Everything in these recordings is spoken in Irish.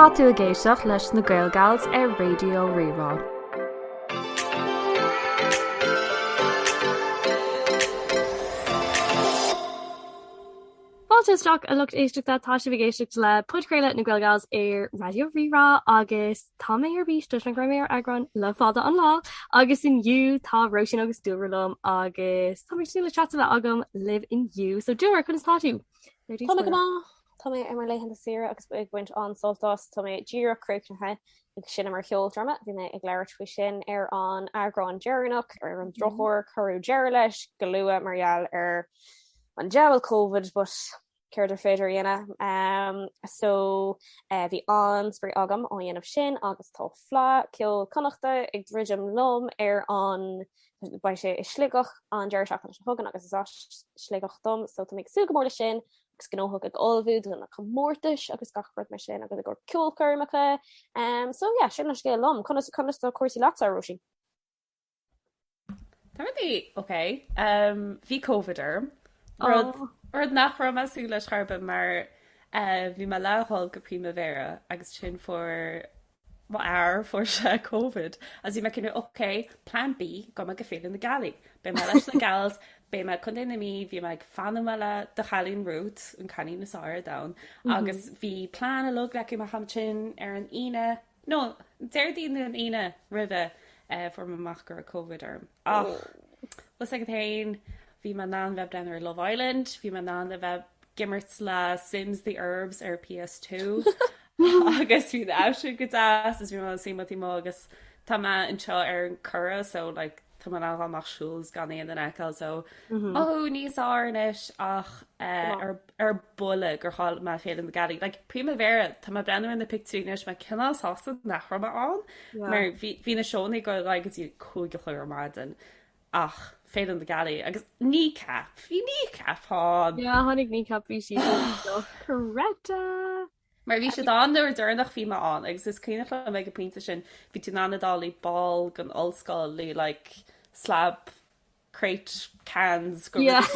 Tá tú ag éisteacht leis na Gael Gals ar Raidió Rí-Rá. Fáilte isteach a lucht éisteachta, tá sibh ag éisteacht le podchraoladh na Gael Gals ar Raidió Rí-Rá agus tá mé ar bís toisc nach raibh mé ar eagrán le fada an lá agus inniu tá Róisín agus Dúlra liom agus tá mé ag súil le chat a bheith agam libh inniu. So Dúlra, conas tá tú? Tá mé go maith. Tá mé ar mo laethanta saoire agus ag baint an-sult as. Tá mé díreach críochnaithe ag seinm ar cheoldráma. Bhí mé ag labhairt faoi sin ar an eagrán deireanach. Ar an drochuair cuireadh deireadh leis go luath mar gheall ar an diabhal Covid but céard ar féidir a dhéanamh. So bhí an-spraoi agam á dhéanamh sin agus tá Fleadh Ceoil Connachta ag druidim liom ar an beidh sé i Sligeach an deireadh seachtaine seo chugainn agus is as Sligeach dom so tá mé ag súil go mór leis sin agus gnóthach ag ullmhú do na comórtais agus gach rud mar sin agus i gcomhair ceolchoirmeacha. Um, so yeah, sin an scéal liom. Conas conas tá cúrsaí leatsa, Róisín? Tá rudaí ok. Um, bhí Covid orm. Rud, oh. rud nach raibh mé ag súil leis chor ar bith mar uh, bhí mé le dhul go Primavera agus ansin fuair Mo fhear, fuair sé Covid agus bhí mé cineál ok, plan B, gabhfaidh mé go Féile na Gealaí. Beidh mé leis na gals, beidh mé i Contae na Mí, bhí mé ag fanacht le do chailín Ruth, an cailín is fearr ar domhan, agus bhí plean uilig leagtha amach ansin ar an Aoine, no, Déardaoin nó an Aoine roimhe, fuair mé amach go raibh Covid orm. Ach, bhfuil fhios agat féin, bhí mé in ann bheith ag breathnú ar Love Island, bhí mé in ann a bheith ag imirt le Sims The Urbz ar PS2 agus bhí an aimsir go deas is bhí mé suí taobh amuigh agus tá mé anseo ar an Curragh so like tá mé in ann dul amach siúl is gan aon duine a fheiceáil so mothú níos fearr anois ach eh, ar ar buile gur chaill mé Féile na Gealaí. Like Primavera tá mé ag breathnú ar na pictiúirí anois mé cineál sásta nach raibh mé ann mar bhí bhí na seónna ag dul ar aghaidh go dtí 5 a chlog ar maidin ach Féile na Gealaí agus Kneecap bhí Kneecap ann. Yeah, tháinig Kneecap bhí siad dochreidte. Mar bhí siad ann nuair deireanach bhí mé ann agus is cuimhneach liom ag an pointe sin bhí tú in ann a dul i ball den ollscoil le like slab crate cans go Yeah.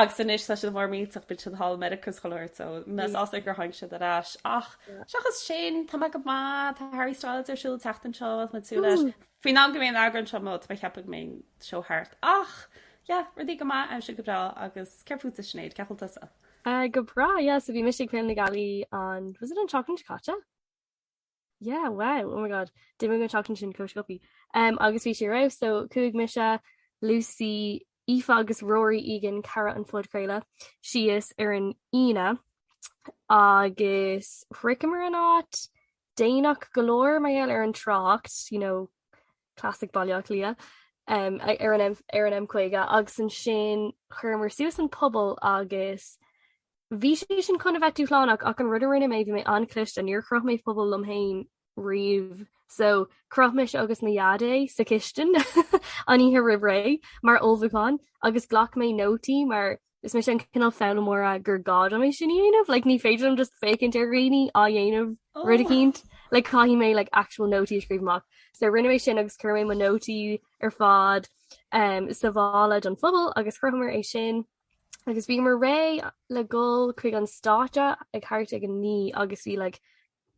agus anois tá siad mór millteach bíonn siad thall i Meiriceá is chuile shórt so mé sásta gur tháinig siad ar ais ach seachas sin tá mé go maith tá Harry Styles ar siúl an tseachtain seo tá mé ag súil leis. Faoin am go mbeidh an eagrán seo amuigh tá mé ag ceapadh go mbeidh an seó thart ach yeah rudaí go maith aimsir go breá agus céard fútsa Sinéad cén chaoi a bhfuil tusa? Uh, go breá, yeah, so bhí mise ag Féile na Gealaí an was it an tseachtain seo caite? Yeah, wow, oh my god, d'imigh an tseachtain sin chomh sciobtha. Um, agus bhí sé ar fheabhas, so chuaigh mise, Lucy, Aoife agus Rory Egan, cara an phodchraoladh, síos ar an Aoine agus shroicheamar an áit déanach go leor mar gheall ar an trácht, you know, classic Baile Átha Cliath, um, ar an M, ar an M50 agus ansin chuireamar suas an puball agus bhí sé sin chun a bheith dúshlánach ach an rud a rinne mé bhí mé an-chliste, níor chroch mé puball liom féin riamh so chroch mise agus mo dhaid é sa chistin an oíche roimh ré mar ullmhúchán agus ghlac mé nótaí mar Is mise an cineál foghlaimeora gur gá dom é sin a dhéanamh, like ní féidir liom just féachaint ar dhaoine á dhéanamh rud eicínt, like caithfidh mé like actual nótaí a scríobh amach. So rinne mé sin agus chuir mé mo nótaí ar fad um, sa mhála don phuball agus chrochamar é sin agus bhíomar réidh le dhul chuig an stáitse ag thart ag a 9 agus bhí like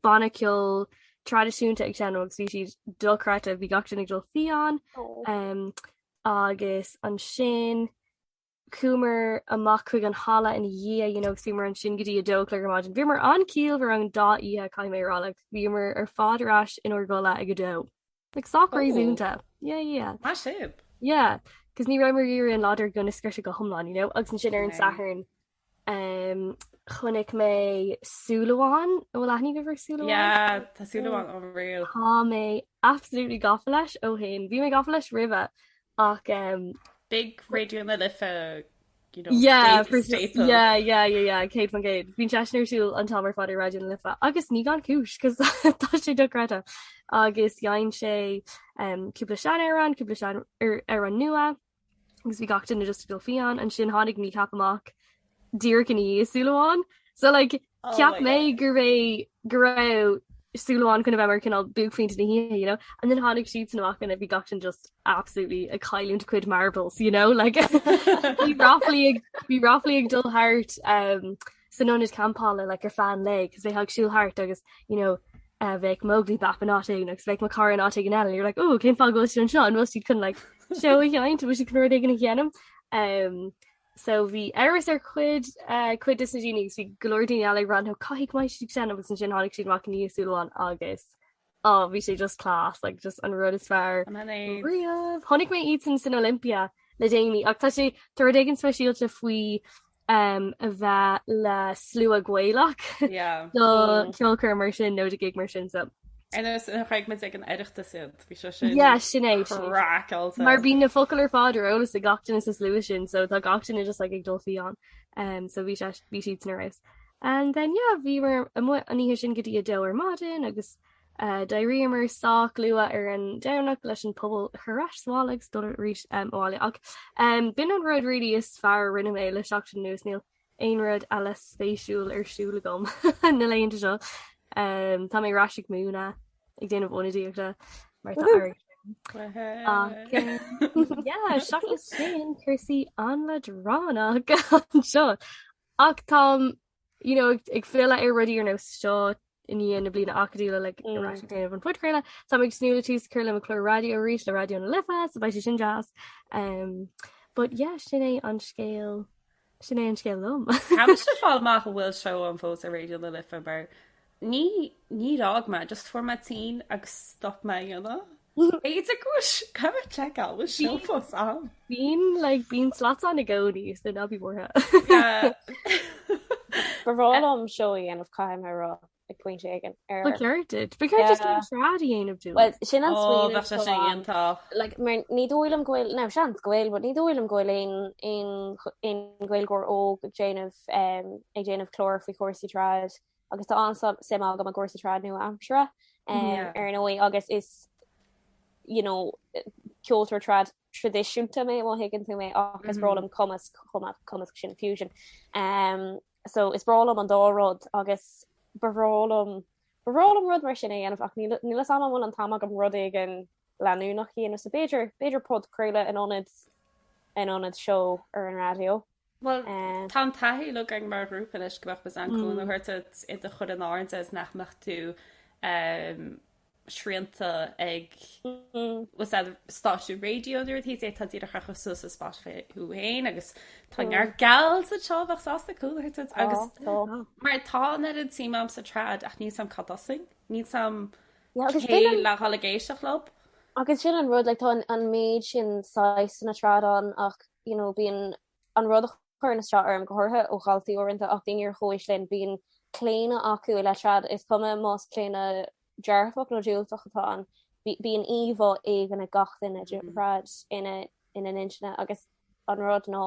banna ceoil traidisiúnta ag seinm agus bhí siad dochreidte, bhí gach duine ag dul fiáin um, agus ansin Chuamar amach chuig an halla ina dhiaidh, you know, agus bhíomar ansin go dtí 2 a chlog ar maidin. Bhíomar an-chiallmhar an dá oíche, caithfidh mé a rá, like, bhíomar ar fad ar ais inár gcodladh ag 2. Like, sách réasúnta. Yeah, yeah. Maith sibh. Yeah, cos ní rabhamar ag iarraidh an lá dár gcionn a scriosadh go hiomlán, you know, agus ansin ar an Satharn, um, chonaic mé Súil Amháin, an bhfuil aithne agaibh ar Súil Amháin? Yeah, tá Súil Amháin unreal. Tá mé absolutely gafa leis ó shin. Bhí mé gafa leis roimhe, Ach um, Big Raidió na Life you know, yeah, for staple. Yeah, yeah, yeah, yeah, 100%. Bíonn seisean ar siúl an t-am ar fad ar Raidió na Life agus ní gan cúis cos tá sé dochreidte. Agus dhein sé um, cúpla seanamhrán, cúpla sean amhrán nua agus bhí gach duine just ag dul fiáin ansin tháinig Kneecap amach díreach ina dhiaidh Súil Amháin. So like oh cheap mé go raibh go raibh Súil Amháin chun a bheith mar cineál buaicphointe na hoíche, you know? And then tháinig siadsan amach and bhí gach duine just absolutely ag cailliúint a cuid marbles, you know? Like bhí ráflaí ag bhí ráflaí ag dul thart um, san ionad campála like ar feadh an lae cos bheifeá ag siúl thart agus you know uh, bheadh Móglaí Bap in áit éigin agus bheadh mo chara in áit éigin eile and you're like oh cén fáth go bhfuil siad anseo an bhfuil siad chun like seó a sheinnt bhfuil siad chun rud éigin a dhéanamh um, so bhí amhras ar chuid uh, cuid de na daoine agus bhí go leor daoine eile ag rá no caithfidh go mbeidh siad ag seinm agus ansin tháinig siad amach i ndiaidh súil amháin agus oh bhí sé just class like just an rud is fearr riamh. Chonaic mé iadsan san Olympia le déanaí ach tá sé tá rud éigin speisialta faoi um, a bheith le slua Gaelach Yeah. do ceolchoirm mar sin nó do gig mar sin so. Ar nós nuair a chonaic muid ag an Oireachtas iad, bhí sé sin Yeah, sin é, sin é. craiceáilte. Mar bíonn na focail ar fad ar eolas ag gach duine sa slua sin so tá gach duine just like ag dul fiáin. Um, so bhí sé bhí siad san ar fheabhas. And then yeah bhíomar amuigh an oíche sin go dtí a dó ar maidin agus uh, d'éiríomar sách luath ar an Domhnach leis an puball a chur ar ais sa bhaile agus dul arís um, abhaile ach um, b'in an rud really is fearr a rinne mé le seachtain anuas níl aon rud eile spéisiúil ar siúl agam na laethanta seo. Um, tá mé ar ais ag múineadh ag déanamh ionadaíochta mar tá airgead Ach, um, yeah, seachas sin cúrsaí an-leadránach anseo. Ach táim you know ag filleadh ar rudaí ar nós seo i ndiaidh na bliana acadúla like ar ais ag déanamh an phodchraoladh. Táim ag tnúth le tús a chur le mo chlár raidió arís le Raidió na Life, so beidh sé sin deas. Um, but yeah, sin é an scéal sin é an scéal liom. Caithfidh mise fáil amach an bhfuil seó ann fós ar Raidió na Life mar Ní, níor fhág mé, just fuair mé tinn agus stop mé a dhéanamh. B'fhéidir go bhfuil, caithfidh mé seiceáil, bhfuil seó fós ann? Bíonn, like, bíonn slots ann i gcónaí, so ná bí buartha. Ba bhreá liom seó a dhéanamh, caithfidh mé a rá, ag pointe éigin. Ar... Ba cheart duit. Ba cheart duit céim trad a dhéanamh dúinn. Well, sin an Ó, smaoineamh bheadh sé sin atá ann. iontach. Like, mar ní dóigh liom go bhfuil, now seans go bhfuil, but ní dóigh liom go bhfuil aon, aon, aon Ghaeilgeoir óg ag déanamh, um, ag déanamh clár faoi chúrsaí trad. agus tá an-suim agam i gcúrsaí trad nua-aimseartha ar ndóigh agus is you know ceoltóir trad traidisiúnta mé má thuigeann tú mé ach is breá liom cumasc chomh maith cumasc sin fusion. Um, so is breá liom an dá rud agus ba bhreá liom ba bhreá liom rud mar sin a dhéanamh ach níl níl a fhios agam an bhfuil an t-am agam rud éigin leanúnach a dhéanamh so b'fhéidir b'fhéidir podchraoladh in ionad in ionad seó ar an raidió. Bhuel, tá an taithí uilig againn mar ghrúpa anois go mbeadh muid in ann cúnamh a thabhairt duit i do chur in airde is nach mbeadh tú srianta ag stáisiún raidió nó rud tá díreach a chur suas ar Spotify thú féin agus tá neart gals anseo a bheadh sásta cúnamh a thabhairt duit agus mar tá an oiread suim agam sa trad ach níl 's a'm cá dtosóinn, níl 's a'm cé le dhul ag éisteacht leo. Agus sin an rud, like, tá an méid sin saghsanna trad ann ach you know, bíonn an rud a chuireann isteach orm, go háirithe ó dhaltaí uaireanta ach daoine ar chomhaois linn, bíonn claonadh acu i leith trad, is cuma más claonadh dearfach nó diúltach atá ann, bíonn íomhá éigin ag gach duine de thrad ina ina n-intinne agus an rud ná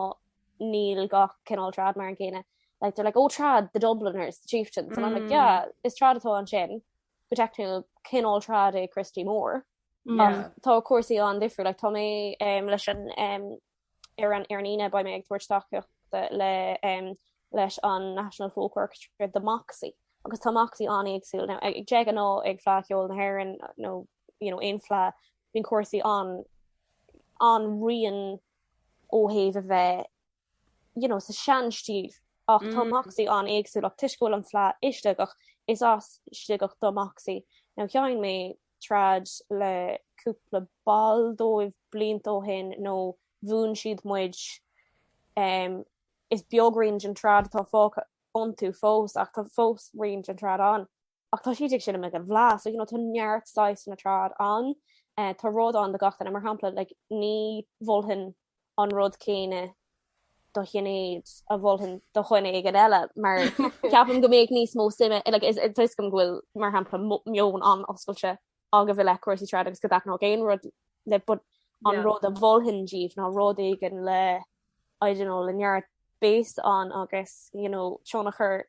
níl gach cineál trad mar an gcéanna. Like, they're like, oh trad, the Dubliners, the Chieftains, and I'm like, yeah, is trad atá ansin, go teicniúil cineál trad é Christy Moore. Ach tá cúrsaí an-difriúil, like tá mé leis an ar an ar an Aoine beidh mé ag tabhairt tacaíochta le leis an National Folk Orchestra do Moxie agus tá Moxie an-éagsúil now ag de ghnáth ag Fleadh Cheoil na hÉireann nó you know aon fleadh bíonn cúrsaí an an-righin ó thaobh a bheith you know, sa seanstíl ach tá Moxie an-éagsúil ach toisc go bhfuil an fleadh i Sligeach, is as Sligeach do Moxie. Now sheinn mé trad le cúpla ball dóibh blianta ó shin nó mhúin siad muid um, is beag rian den trad atá fágtha iontu fós ach tá fós rian den trad ann. Ach tá siad ag seinm ag an bhFleadh, so you know tá neart saghsanna trad ann, tá rud ann do gach duine, mar shampla like ní mholfainn an rud céanna do Shinéad a mholfainn do dhuine éigin eile mar ceapaim go mbeadh níos mó suime like is tá 'fhios agam go bhfuil mar shampla meon an-oscailte agaibh i leith cúrsaí trad agus go dtaitneodh aon rud libh but an rud a mholfainn díbh ná rud éigin le I don't know le neart bass ann agus you know tionchar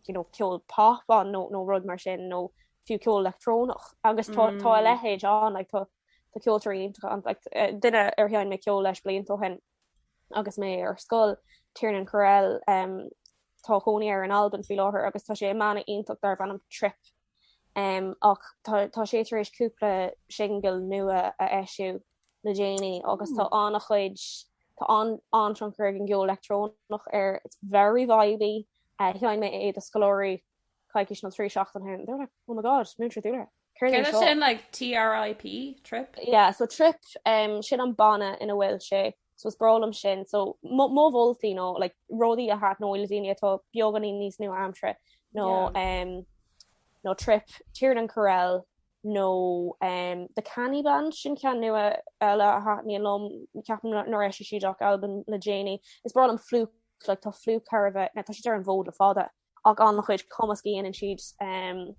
you know, ceol pop ann nó, nó rud mar sin nó fiú ceol leictreonach agus tá, mm. tá a leithéid ann like, tá, tá ceoltóirí iontacha ann like, eh, duine ar sheinn mé ceol leis blianta ó shin agus mé ar scoil Tiernan Correll um, tá cónaí air in Albain faoi láthair agus tá sé i mbanna iontach darb ainm Trip um, ach tá, tá sé tar éis cúpla singil nua a eisiú le déanaí agus tá an-chuid tá an-tionchar ag an gceol leictreonach air it's very vibey. Sheinn mé é do scoláirí coicís nó 3 seachtain ó shin. They were like, oh my god, Múinteoir Dúlra. Céard é sin like TRIP, trip? Yeah, so Trip, um, sin an banna ina bhfuil sé, so is breá liom sin. So mo mholtaí nó like rudaí a thaitneoidh le daoine atá beagáinín níos nua-aimseartha nó yeah. um, nó Trip, Tiernan Correll, nó um, The Canny Band sin ceann nua eile a thaitníonn liom, ceapaim nár eisigh siad ach albam le déanaí. Is breá liom Flook, like, tá Flook thar a bheith, tá siad ar an bhfód le fada ach an-chuid cumasc a dhéanann siad um,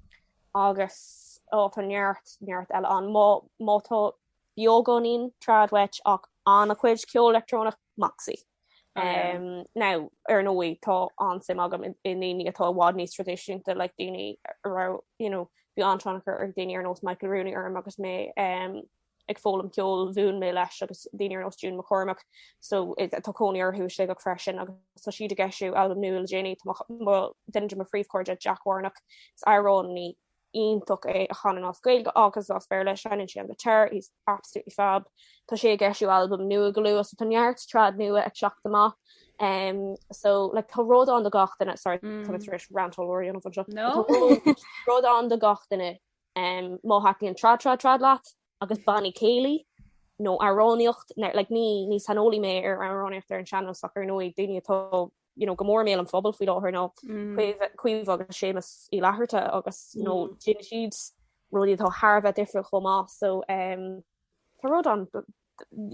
agus ó tá neart neart eile ann. Má, má tá beagáinín trad uait ach an-chuid ceol leictreonach Moxie. Um, now, ar ndóigh tá an-suim agam i ndaoine atá i bhfad níos traidisiúnta like daoine a raibh you know, bhí an-tionchar ag daoine ar nós Michael Rooney orm agus mé um, ag foghlaim ceoil mhúin mé leis agus daoine ar nós June McCormack so tá cónaí orthu i Sligeach freisin agus tá siad ag eisiú albam nua le déanaí tá duine de mo phríomhchairde Jack Warnock is amhránaí iontach é a chanann as Gaeilge agus as Béarla, seinneann sé an guitar, he's absolutely fab. Tá sé ag eisiú albam nua go luath so tá neart trad nua ag teacht amach. Um, so like, tá rud ann do gach duine sorry mm. tá tar éis rant ollmhór a dhéanamh anseo. No. rud ann do gach duine um, má thaitníonn trad trad trad leat agus bannaí céilí nó amhránaíocht like, ní ní saineolaí mé ar amhránaíocht ar an sean-nós ach ar ndóigh daoine atá you know, go mór i mbéal an phobail faoi láthair ná mm. Caoimhe agus Séamus Uí Fhlatharta agus you know, mm. déanann siad rudaí atá thar a bheith difriúil chomh maith so um, tá rud ann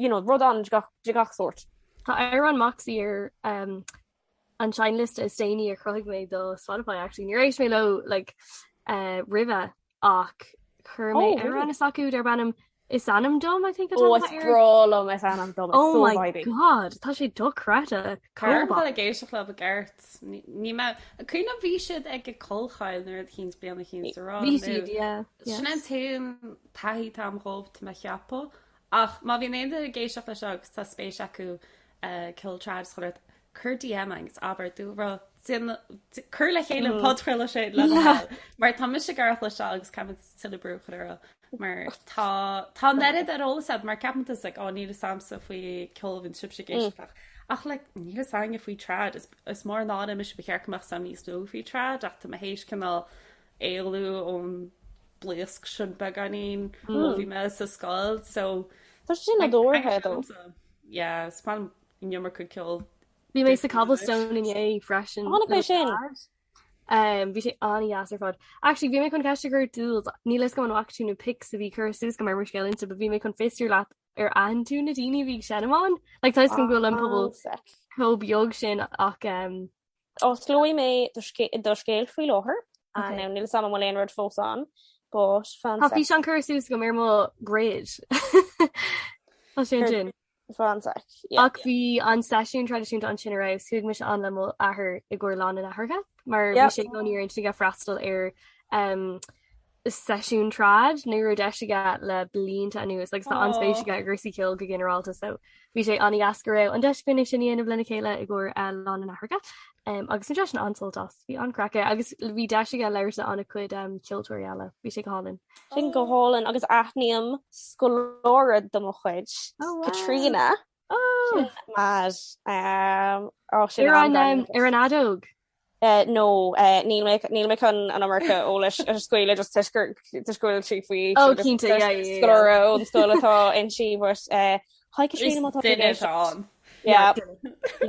you know, rud ann de gach sórt. Tá amhrán Moxie ar um, an seinnliosta is déanaí a chruthaigh mé do Spotify actually. Níor éist mé leo like, uh, roimhe ach chuir mé oh, amhrán s'acu darb ainm Is ainm dom I think Oh, is breá liom is ainm dom Oh so my vibey. God tá sé dochreidte Caithfidh mé ag éisteacht leo i gceart Ní mé Cuimhin bhí siad ag Collchoill nuair a chinn bliana chinn sa rá Bhí siad yeah Sin an t-aon taithí atá agam dhóibh tá mé ag ceapadh ach má bhíonn aon duine ag éisteacht leis seo agus tá spéis acu ceol trad is chuile rud cuir DM agus abair dúlra cuir le chéile an podchraoladh sin le do thoil mar tá mise ag iarraidh cloisteáil agus caithfimid tuilleadh brú a chur orthu mar tá tá an oiread ar eolas agat mar ceapann tú like ó níl fhios a'msa faoi ceol a bhíonn sibhse ag éisteacht leis ach like níl fhios againne faoi trad is is mór an náire mise ba cheart go mbeadh fhios a'm níos mó faoi trad ach tá mé théis cineál éalú ón blaosc sin beagáinín ó bhí mé sa scoil so Tá sé sin nádúrtha though. Yeah, is maith liom an iomarca ceol Bhí mé sa Cobblestone inné freisin. Chonaic mé sin. Um, bhí sé an-deas ar fad. Actually, bhí mé chun ceist a chur Jules, níl fhios agam an bhfaca tú na pics a bhí curtha suas agam ar mo scéal Insta, but bhí mé chun fiosrú leat ar aithin tú na daoine a bhí ag seinm ann. Like, tá fhios agam go bhfuil an pobal chomh beag sin ach um, Osclóidh mé do scéal faoi láthair. Okay. Now, níl fhios agam an bhfuil aon rud fós ann, but fan Tá físeán curtha suas agam ar mo grid. Tá sé ansin. Fan sec. Ach bhí an seisiún traidisiúnta ansin ar fheabhas, chuaigh mise ann le mo athair i gcomhair Lá na nAithreacha mar bhí sé i gcónaí ar intinn aige freastal ar um, seisiún trad ní raibh deis aige le blianta anuas agus tá an-spéis aige i gcúrsaí ceoil go ginearálta so bhí sé an-dheas go raibh an deis againn é sin a dhéanamh lena chéile i gcomhair uh, Lá na nAithreacha. Um, agus bhain seisean an-sult as bhí an-chraic aige agus bhí deis aige labhairt le an-chuid um, ceoltóirí eile bhí sé go hálainn. Sin go hálainn agus aithním scoláire de mo chuid, Oh, wow. Caitríona. Oh! Sin mad. Um, oh, sin Ar an, um, an-ghreannmhar. ar an fheadóg. Uh, no, uh, níl mé níl mé chun an iomarca eolais a scaoileadh just toisc gur toisc go bhfuil sí faoi aois Oh, agus cinnte, yeah, yeah, yeah, yeah. scoláire ón scoil atá inti, but uh, hi Caitríona má tá tú ag Duine éisteacht. atá ann. Yeah,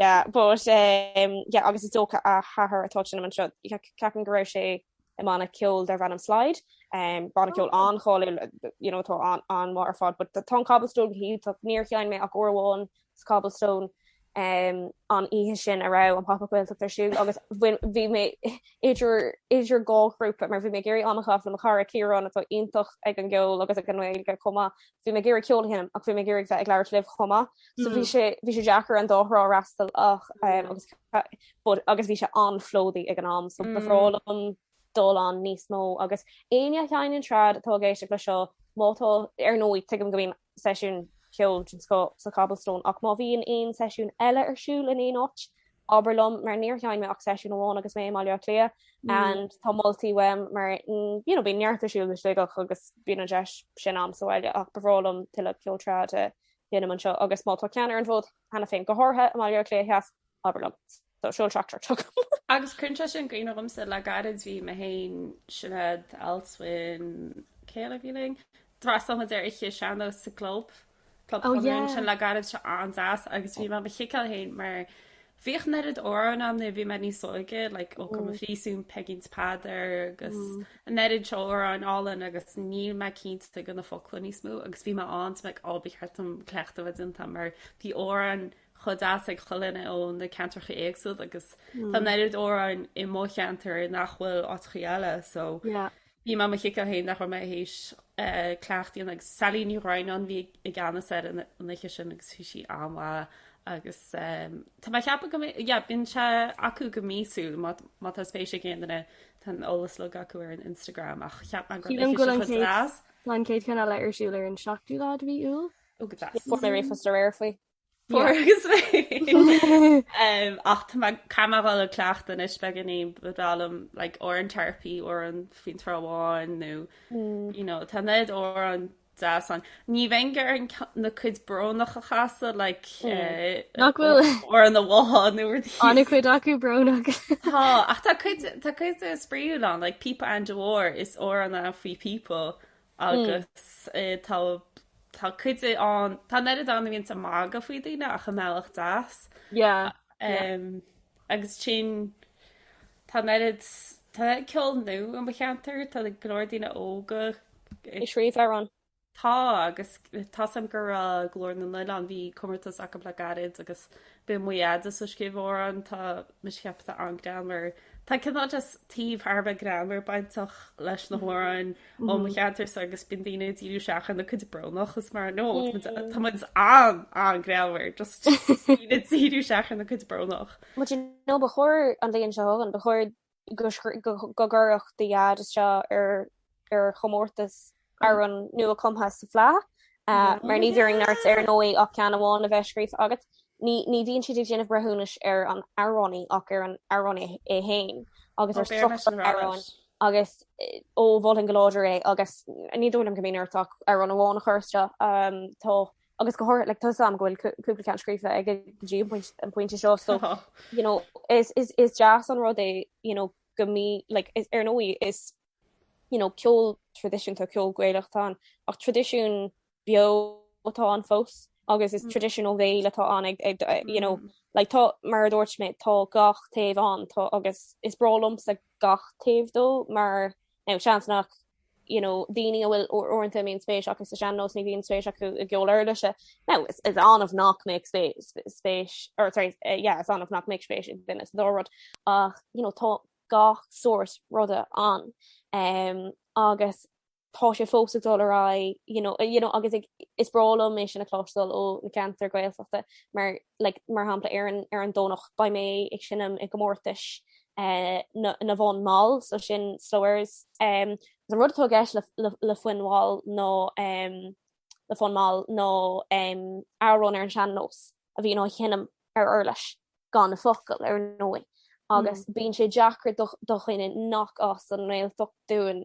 yeah, but um, yeah, agus is dócha a hathair atá ag seinm anseo. Ceapaim go raibh sé i mbanna ceoil darb ainm Slide, banna ceoil an-cháiliúil you know atá an-mhaith ar fad, but tá an Cobblestone go hiontach, níor sheinn mé ach uair amháin sa Cobblestone um, an oíche sin a raibh an Pop-Up Gaeltacht ar siúl agus bhí mé idir idir dhá ghrúpa mar bhí mé ag iarraidh am a chaitheamh le mo chara Ciarán atá iontach ag an gceol agus ag an nGaeilge chomh maith. Bhí mé ag iarraidh ceol a sheinm ach bhí mé ag iarraidh bheith ag labhairt libh chomh maith. So bhí sé bhí sé deacair an dá thrá a fhreastal ach um, agus but agus bhí sé an-phlódaithe ag an am so ba bhreá liom dul ann níos mó agus éinne a sheinneann trad atá ag éisteacht le seo má tá ar ndóigh tuigim go mbíonn seisiún ceoil den scoth sa Cobblestone ach má bhíonn aon seisiún eile ar siúl in aon áit abair liom mar níor sheinn mé ach seisiún amháin agus mé i mBaile Átha Cliath and tá moltaí uaim mar you know bíonn neart ar siúl i Sligeach agus bíonn an deis sin a'm sa bhaile ach ba bhreá liom tuilleadh ceol trad a sheinm anseo agus má tá ceann ar an bhfód cheana féin go háirithe i mBaile Átha Cliath Theas abair liom. So seol teachtaireacht chugam. Agus cuireann sé sin i gcuimhne dhomsa, le gairid bhí mé féin, Sinéad, Alswyn, cé eile a bhí linn? D'fhreastail muid ar oíche sean-nós sa gclub, Club Oh Chonradh yeah. ansin le gairid, sé an-deas agus bhí mé mo chiceáil féin mar bhíodh an oiread amhrán ann nuair a bhí mé níos óige, like Ó Come Phríosún, Peigín 's Peadar agus an oiread seo amhráin álainn agus níl mé cinnte de na focla níos mó agus bhí mé ann so like, oh ba cheart dom cleachtadh a bheith déanta mar bhí amhráin chomh deas ag chuile dhuine ó na ceantracha éagsúla agus tá an oiread amhráin i mo cheantar nach bhfuil áiteachaí eile so Yeah. bhí mé mo chiceáil féin nach raibh mé théis cleachtadh a dhéanamh agus Sally Ní Dhroighneáin bhí i gceannas air an oíche sin agus bhí sí an-mhaith agus tá mé ag ceapadh go mbeidh yeah bíonn sé acu go míosúil má má tá spéis ag aon duine tá an eolas uilig acu ar an Instagram ach cheap mé go raibh Sílim an go oíche bhfuil sin an chomh chéad deas. tá an chéad cheann eile ar siúl ar an 7ú lá de mhí Iúil. Ó go deas. Fuair mé ríomhphost aréir faoi. Fuair agus mé. Ach tá mé caithfidh mé dhul ag cleachtadh anois beagáinín ba bhreá liom like amhrán Tarpey amhrán faoin Trá Bháin nó you know tá an oiread amhrán deas ann. Ní bheinn ag iarraidh na cuid brónach a chasadh like Nach bhfuil amhrán an bhá nó rudaí. An-chuid acu brónach. Tá ach tá cuid tá cuid spraíúil ann like Píopa Aindí Mhóir is amhrán é faoi phíopa Agus tá tá cuid ann, tá an oiread ann a bhíonns ag magadh faoi daoine ach i mbealach deas. Yeah, yeah. Agus sin, tá an oiread, tá an oiread ceol nua i mo cheantar, tá go leor daoine óga ag scríobh amhrán. Tá, agus tá's a'm go raibh Glór na nOileán, bhí comórtas acu le gairid agus bhí mo dheaide ag scríobh amhrán, tá mise ag ceapadh tá an-greannmhar. Tá cineál just taobh thar a bheith greannmhar bainteach leis na hamhráin ó mo cheantarsa agus bíonn daoine ag díriú isteach ar na cuid brónach is mar no tá muid an an-greannmhar just daoine ag díriú isteach ar na cuid brónach. But you know ba chóir an bhliain seo chugainn, ba chóir go go gcuirfeadh do dhaid isteach ar ar chomórtas amhrán nua cumtha sa Fleadh mar ní bhíonn ort ar ndóigh ach ceann amháin a bheith scríofa agat. Ní ní bhíonn siad ag déanamh breithiúnais ar an amhránaí ach ar an amhránaí é féin agus ar struchtúr an amhráin agus ó mholfainn go láidir é agus ní dóigh liom go mbíonn ort ach amhrán amháin a chur isteach. Tá agus go háirithe like tá 'fhios a'm go bhfuil cúpla ceann scríofa aige go dtí an pointe seo so you know is is is deas an rud é you know go mí like is ar ndóigh is you know, ceol traidisiúnta, ceol Gaelach atá ann, ach traidisiún beo atá ann fós agus is traidisiún ó bhéal atá ann ag, ag, you know, like tá, mar a dúirt mé, tá gach taobh ann, tá agus is breá liomsa gach taobh dó mar, now, seans nach, you know, daoine a bhfuil uaireanta a mbíonn spéis acu sa sean-nós ní bhíonn spéis acu i gceol uirlise. Now, is, is annamh nach mbeadh spéis, spéis, or sorry, eh, yeah, is annamh nach mbeadh spéis ag duine sa dá rud ach, you know, tá gach sórt ruda ann agus tá sé fós ag dul ar aghaidh you know, you know, agus ag, is breá liom é sin a chloisteáil ó na ceantair Ghaeltachta mar like, mar shampla ar an, ar an Domhnach beidh mé ag seinm i gcomórtais uh, na, na bhfonn mall, so sin slow airs. Um, an rud atá i gceist le, le, le foinn mhall nó um, le fonn mall ná um, amhrán ar an sean-nós a bhíonn á sheinm ar uirlis. gan na focail, ar ndóigh, agus bíonn sé deacair do dhuine nach as an nGaeltacht dúinn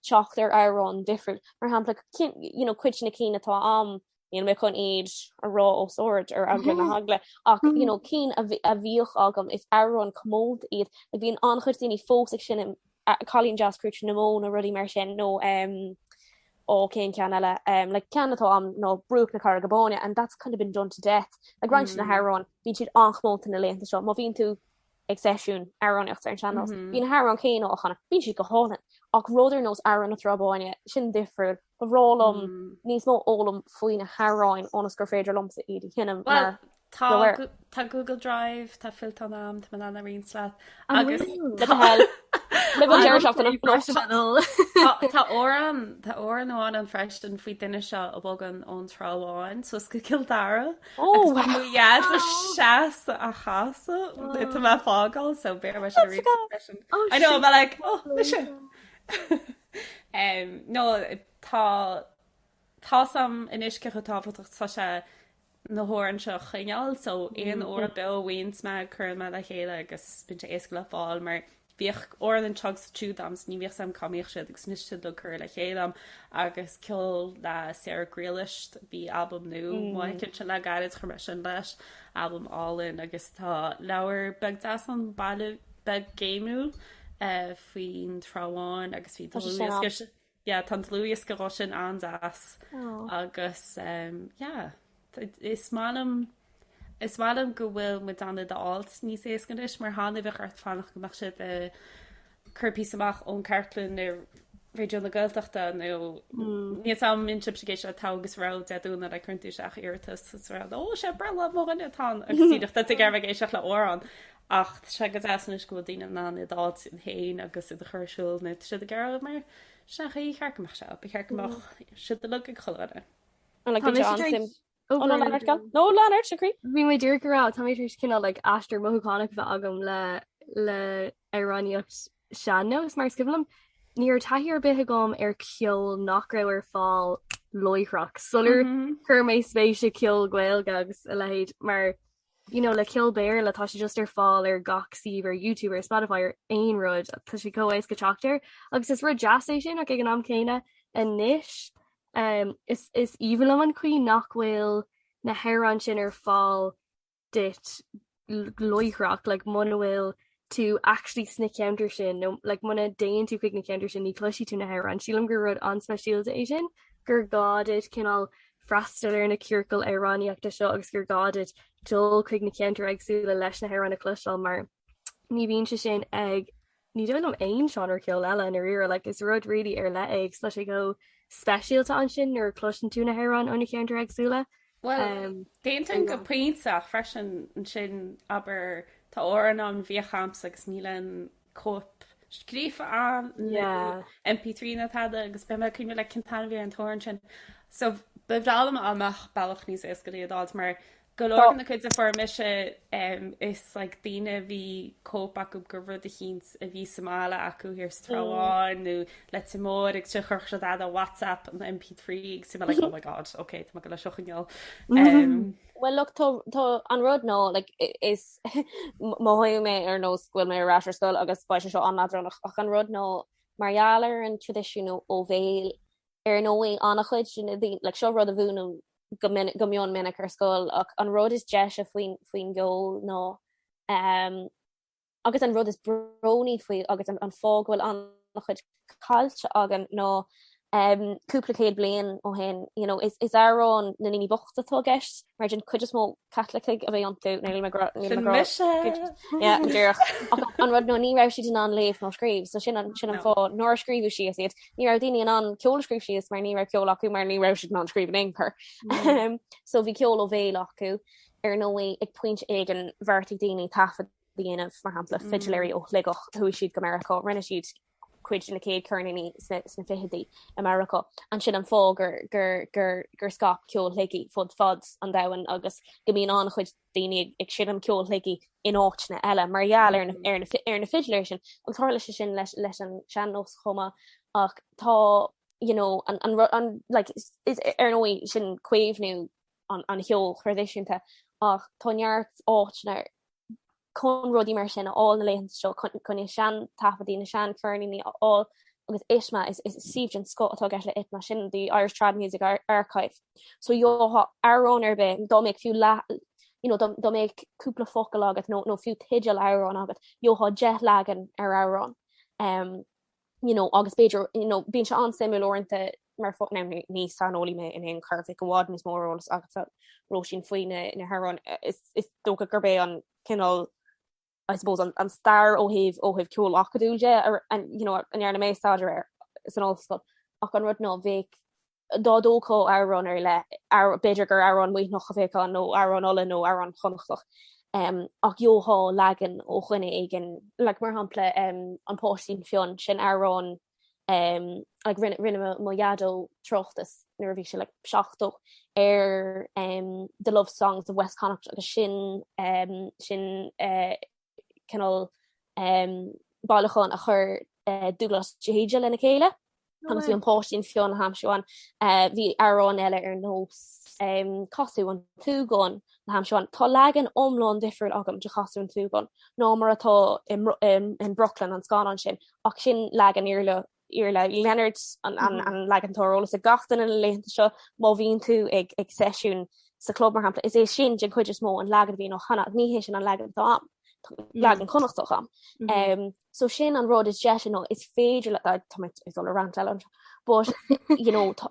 teacht ar amhrán difriúil. Mar shampla, you know, cuid de na cinn atá a'm, níl mé chun iad a rá os ard ar eagla na heagla, ach you know, cinn a bhíodh agam, is amhráin comónta iad. Like, bíonn an-chuid daoine fós ag seinm Cailín Deas Crúite na mBó nó rudaí mar sin nó um, ó cén ceann eile um, like ceann atá a'm ná Bruach na Carraige Báine and that's kind of been done to death. Like roinnt de na hamhráin bíonn siad an-chomónta na laethanta seo. Má bhíonn tú ag seisiún amhránaíochta ar an sean-nós, bíonn na hamhráin céanna á chanadh, bíonn siad go hálainn. Ach rud ar nós Amhrán na Trá Báine, sin difriúil. Ba bhreá liom níos mó fhoghlaim faoi na hamhráin ionas gur féidir liomsa iad a sheinm mar Tá Tá Google Drive, tá fillteán a'm, tá mé in ann a roinnt leat. Agus Tá amhrán tá amhrán amháin ann freisin faoi duine seo a bhogann ón Trá Bháin suas go Cill Dara. Agus tá mo dhaid seasta á chasadh tá mé ag fágáil so b'fhéidir mé sin a roinnt freisin. I know, I'm like, oh, mise. Um, no, tá Tá's a'm anois cé chomh tábhachtach tá sé na hamhráin seo a choinneáil so aon amhrán beo a bhfaigheanns mé cuireann mé le chéile agus bíonn sé éasca le fáil mar bhíodh amhrán anseo agus ansiúd a'm so ní bhíodh 's a'm cá mbíodh siad agus anois tá siad uilig curtha le chéile a'm agus ceol le Sarah Ghriallais bhí albam nua maith aici ansin le gairid chuir mé sin leis albam álainn agus tá leabhar beag deas ann Baile. beag géimiúil faoin Trá Bháin agus bhí dlúthdhiosca yeah tá an dlúthdhiosca dhó sin an-deas agus yeah is maith liom is maith liom go bhfuil muid in ann iad a fháilt níos éasca anois mar cheana bheadh ort fanacht go mbeadh siad ag cur píosa amach ón chartlann ar Raidió na Gaeltachta nó níl a fhios agam an mbíonn sibhse ag éisteacht le Togha agus Rogha Dé Domhnaigh like cuireann tú isteach iarratas is rá ó sé breithlá mo dhuine atá ann agus díreach tá tú ag iarraidh bheith ag éisteacht le amhrán ach tá sé go deas anois go bhfuil daoine in ann iad a fháilt féin agus iad a chur ar siúl nó tá siad ag iarraidh mar sin an chaoi ar cheart go mbeadh sé ba cheart go mbeadh siad uilig ag chuile dhuine. An like Tá mise tar éis Ó no lean ort gal. No lean ort a chroí. Bhí mé díreach ag rá tá mé tar éis cineál like aistear mothúchánach a bheith agam le le amhránaíocht sean-nós mar is cuimhin liom ní raibh taithí ar bith agam ar ceol nach raibh ar fáil láithreach sular chuir mé spéis i ceol Gaeilge agus a leithéid mar you know le ceol Béarla tá sé just ar fáil ar gach suíomh ar YouTube ar Spotify ar aon rud tá sé chomh éasca teacht air agus is rud deas é sin ach ag an am céanna anois um, is is aoibhinn liom an chaoi nach bhfuil na hamhráin sin ar fáil duit láithreach like muna bhfuil tú actually sna ceantair sin nó like muna dtéann tú chuig na ceantair sin ní chloisfidh tú na hamhráin. Sílim gur rud an-speisialta é sin gur gá duit cineál freastal ar na ciorcail amhránaíochta seo agus gur gá duit dul chuig na ceantair éagsúla leis na hamhráin a chloisteáil mar ní bhíonn sé sin ag ní dóigh liom aon seánra ceoil eile i ndáiríre like is rud really ar leith é agus tá sé chomh speisialta ansin nuair a chloiseann tú na hamhráin ó na ceantair éagsúla. Bhuel, um, d'aontóinn go pointe ach freisin ansin abair tá amhrán ann a bhíodh a'msa agus níl aon cóip scríofa ann nó MP3 ná tada agus beidh mé ag cuimhneamh like cén t-ainm a bhí ar an t-amhrán sin. So ba bhreá liom dá mbeadh bealach níos éasca le iad a fháilt mar Go leor de na cuid a fuair mise is like daoine a bhí cóip acu de rud eicínt a bhí sa mbaile acu thiar sa Trá Bháin nó Leitir Móir agus sin chuirfeadh siad ar WhatsApp an MP3 agus bhí mé like oh my god ok tá mé ag dul é seo a choinneáil. Well look tá tá an rud ná like is mothóidh mé ar nós go bhfuil mé ar ais ar scoil agus beidh sé seo an-leadránach ach an rud ná mar gheall ar an traidisiún ó bhéal Ar ndóigh, an-chuid de na daoine, like, seo rud a mhúinim go minic, go mion minic ar scoil, ach an rud is deise faoin, faoin gceol ná, um, agus an rud is brónaí faoi agus an, an fáth go bhfuil an-chuid caillte againn ná, um, cúpla céad bliain ó shin, you know, is, is amhráin na ndaoine bochta atá i gceist, mar den chuid is mó Caitlicigh a bhí iontu, níl mé ag rá, níl mé ag rá, Sin mise! Yeah, go díreach. Ach an rud ná ní raibh siad in ann léamh ná scríobh, so sin an, sin an fáth nár scríobhadh síos iad. Ní raibh daoine in ann ceol a scríobh síos mar ní raibh ceol acu mar ní raibh siad in ann scríobh in aon chor. So bhí ceol ó bhéal acu. Ar ndóigh, ag pointe éigin bheartaigh daoine taifead a dhéanamh, mar shampla, fidiléirí ó Shligeach, chuaigh siad go Meiriceá, rinne siad cuid de na chéad ceirníní sna sna fichidí i Meiriceá. Ansin an fáth gur gur gur gur scaip ceol Shligigh fud fad an domhain agus go mbíonn an-chuid daoine ag ag seinm ceol Shligigh in áiteanna eile mar gheall ar na ar na ar na fidiléirí sin. Agus tharla sé sin leis leis an sean-nós chomh maith ach tá you know an an an like is is ar ndóigh sin caomhnú an an cheoil thraidisiúnta ach tá neart áiteanna chun rudaí mar sin a fháil na laethanta seo, chun na sean-taifeadtaí, na sean-cheirníní a fháil agus ITMA, is suíomh den scoth atá i gceist le ITMA, sin the Irish Trad Music Archive. So gheofá amhrán ar bith, dá mbeadh fiú leath, you know, dá mbeadh cúpla focal agat nó nó fiú teideal amhráin agat, gheofá 10 leagan ar amhrán. Um, you know, agus b'fhéidir, you know, bíonn sé an-suimiúil uaireanta mar fo now ní ní saineolaí mé in aon chor, bheadh i bhfad níos mó eolas agatsa Róisín faoi na na hamhráin. Is is dócha gurb é an cineál I suppose an an stair ó thaobh ó thaobh ceol acadúil de ar an you know a ndearna mé staidéar air san ollscoil ach an rud ná bheadh dá dtógfá amhrán ar leith, b'fhéidir gur amhrán Muimhneach a bheadh ann nó amhrán Uladh nó amhrán Chonnachtach, ach gheofá leagan ó dhuine éigin, like mar shampla An Páistín Fionn, sin amhrán like rinne rinne mo dhaideo tráchtas nuair a bhí sé like 70 ar The Love Songs of West Connacht agus sin sin cineál bailiúchán a chuir Dubhghlas de hÍde lena chéile agus bhí an Páistín Fionn le haimsiú ann. Bhí amhráin eile ar nós Casadh an tSúgáin le haimsiú ann. Tá leagan iomlán difriúil agam de Chasadh an tSúgáin ná mar atá in Brooklyn, an scannán sin, ach sin leagan Iarla Iarla Uí Lionáird an leagan atá ar eolas ag gach duine na laethanta seo má bhíonn tú ag ag seisiún sa chlub mar shampla, is é sin den chuid is mó an leagan a bhíonn á chanadh, ní hé sin an leagan atá a'm. Leagan Connachtach ann. Um, so sin an rud is deise nó is féidir le tá mé ag dul ar rant eile anseo, but you know, tá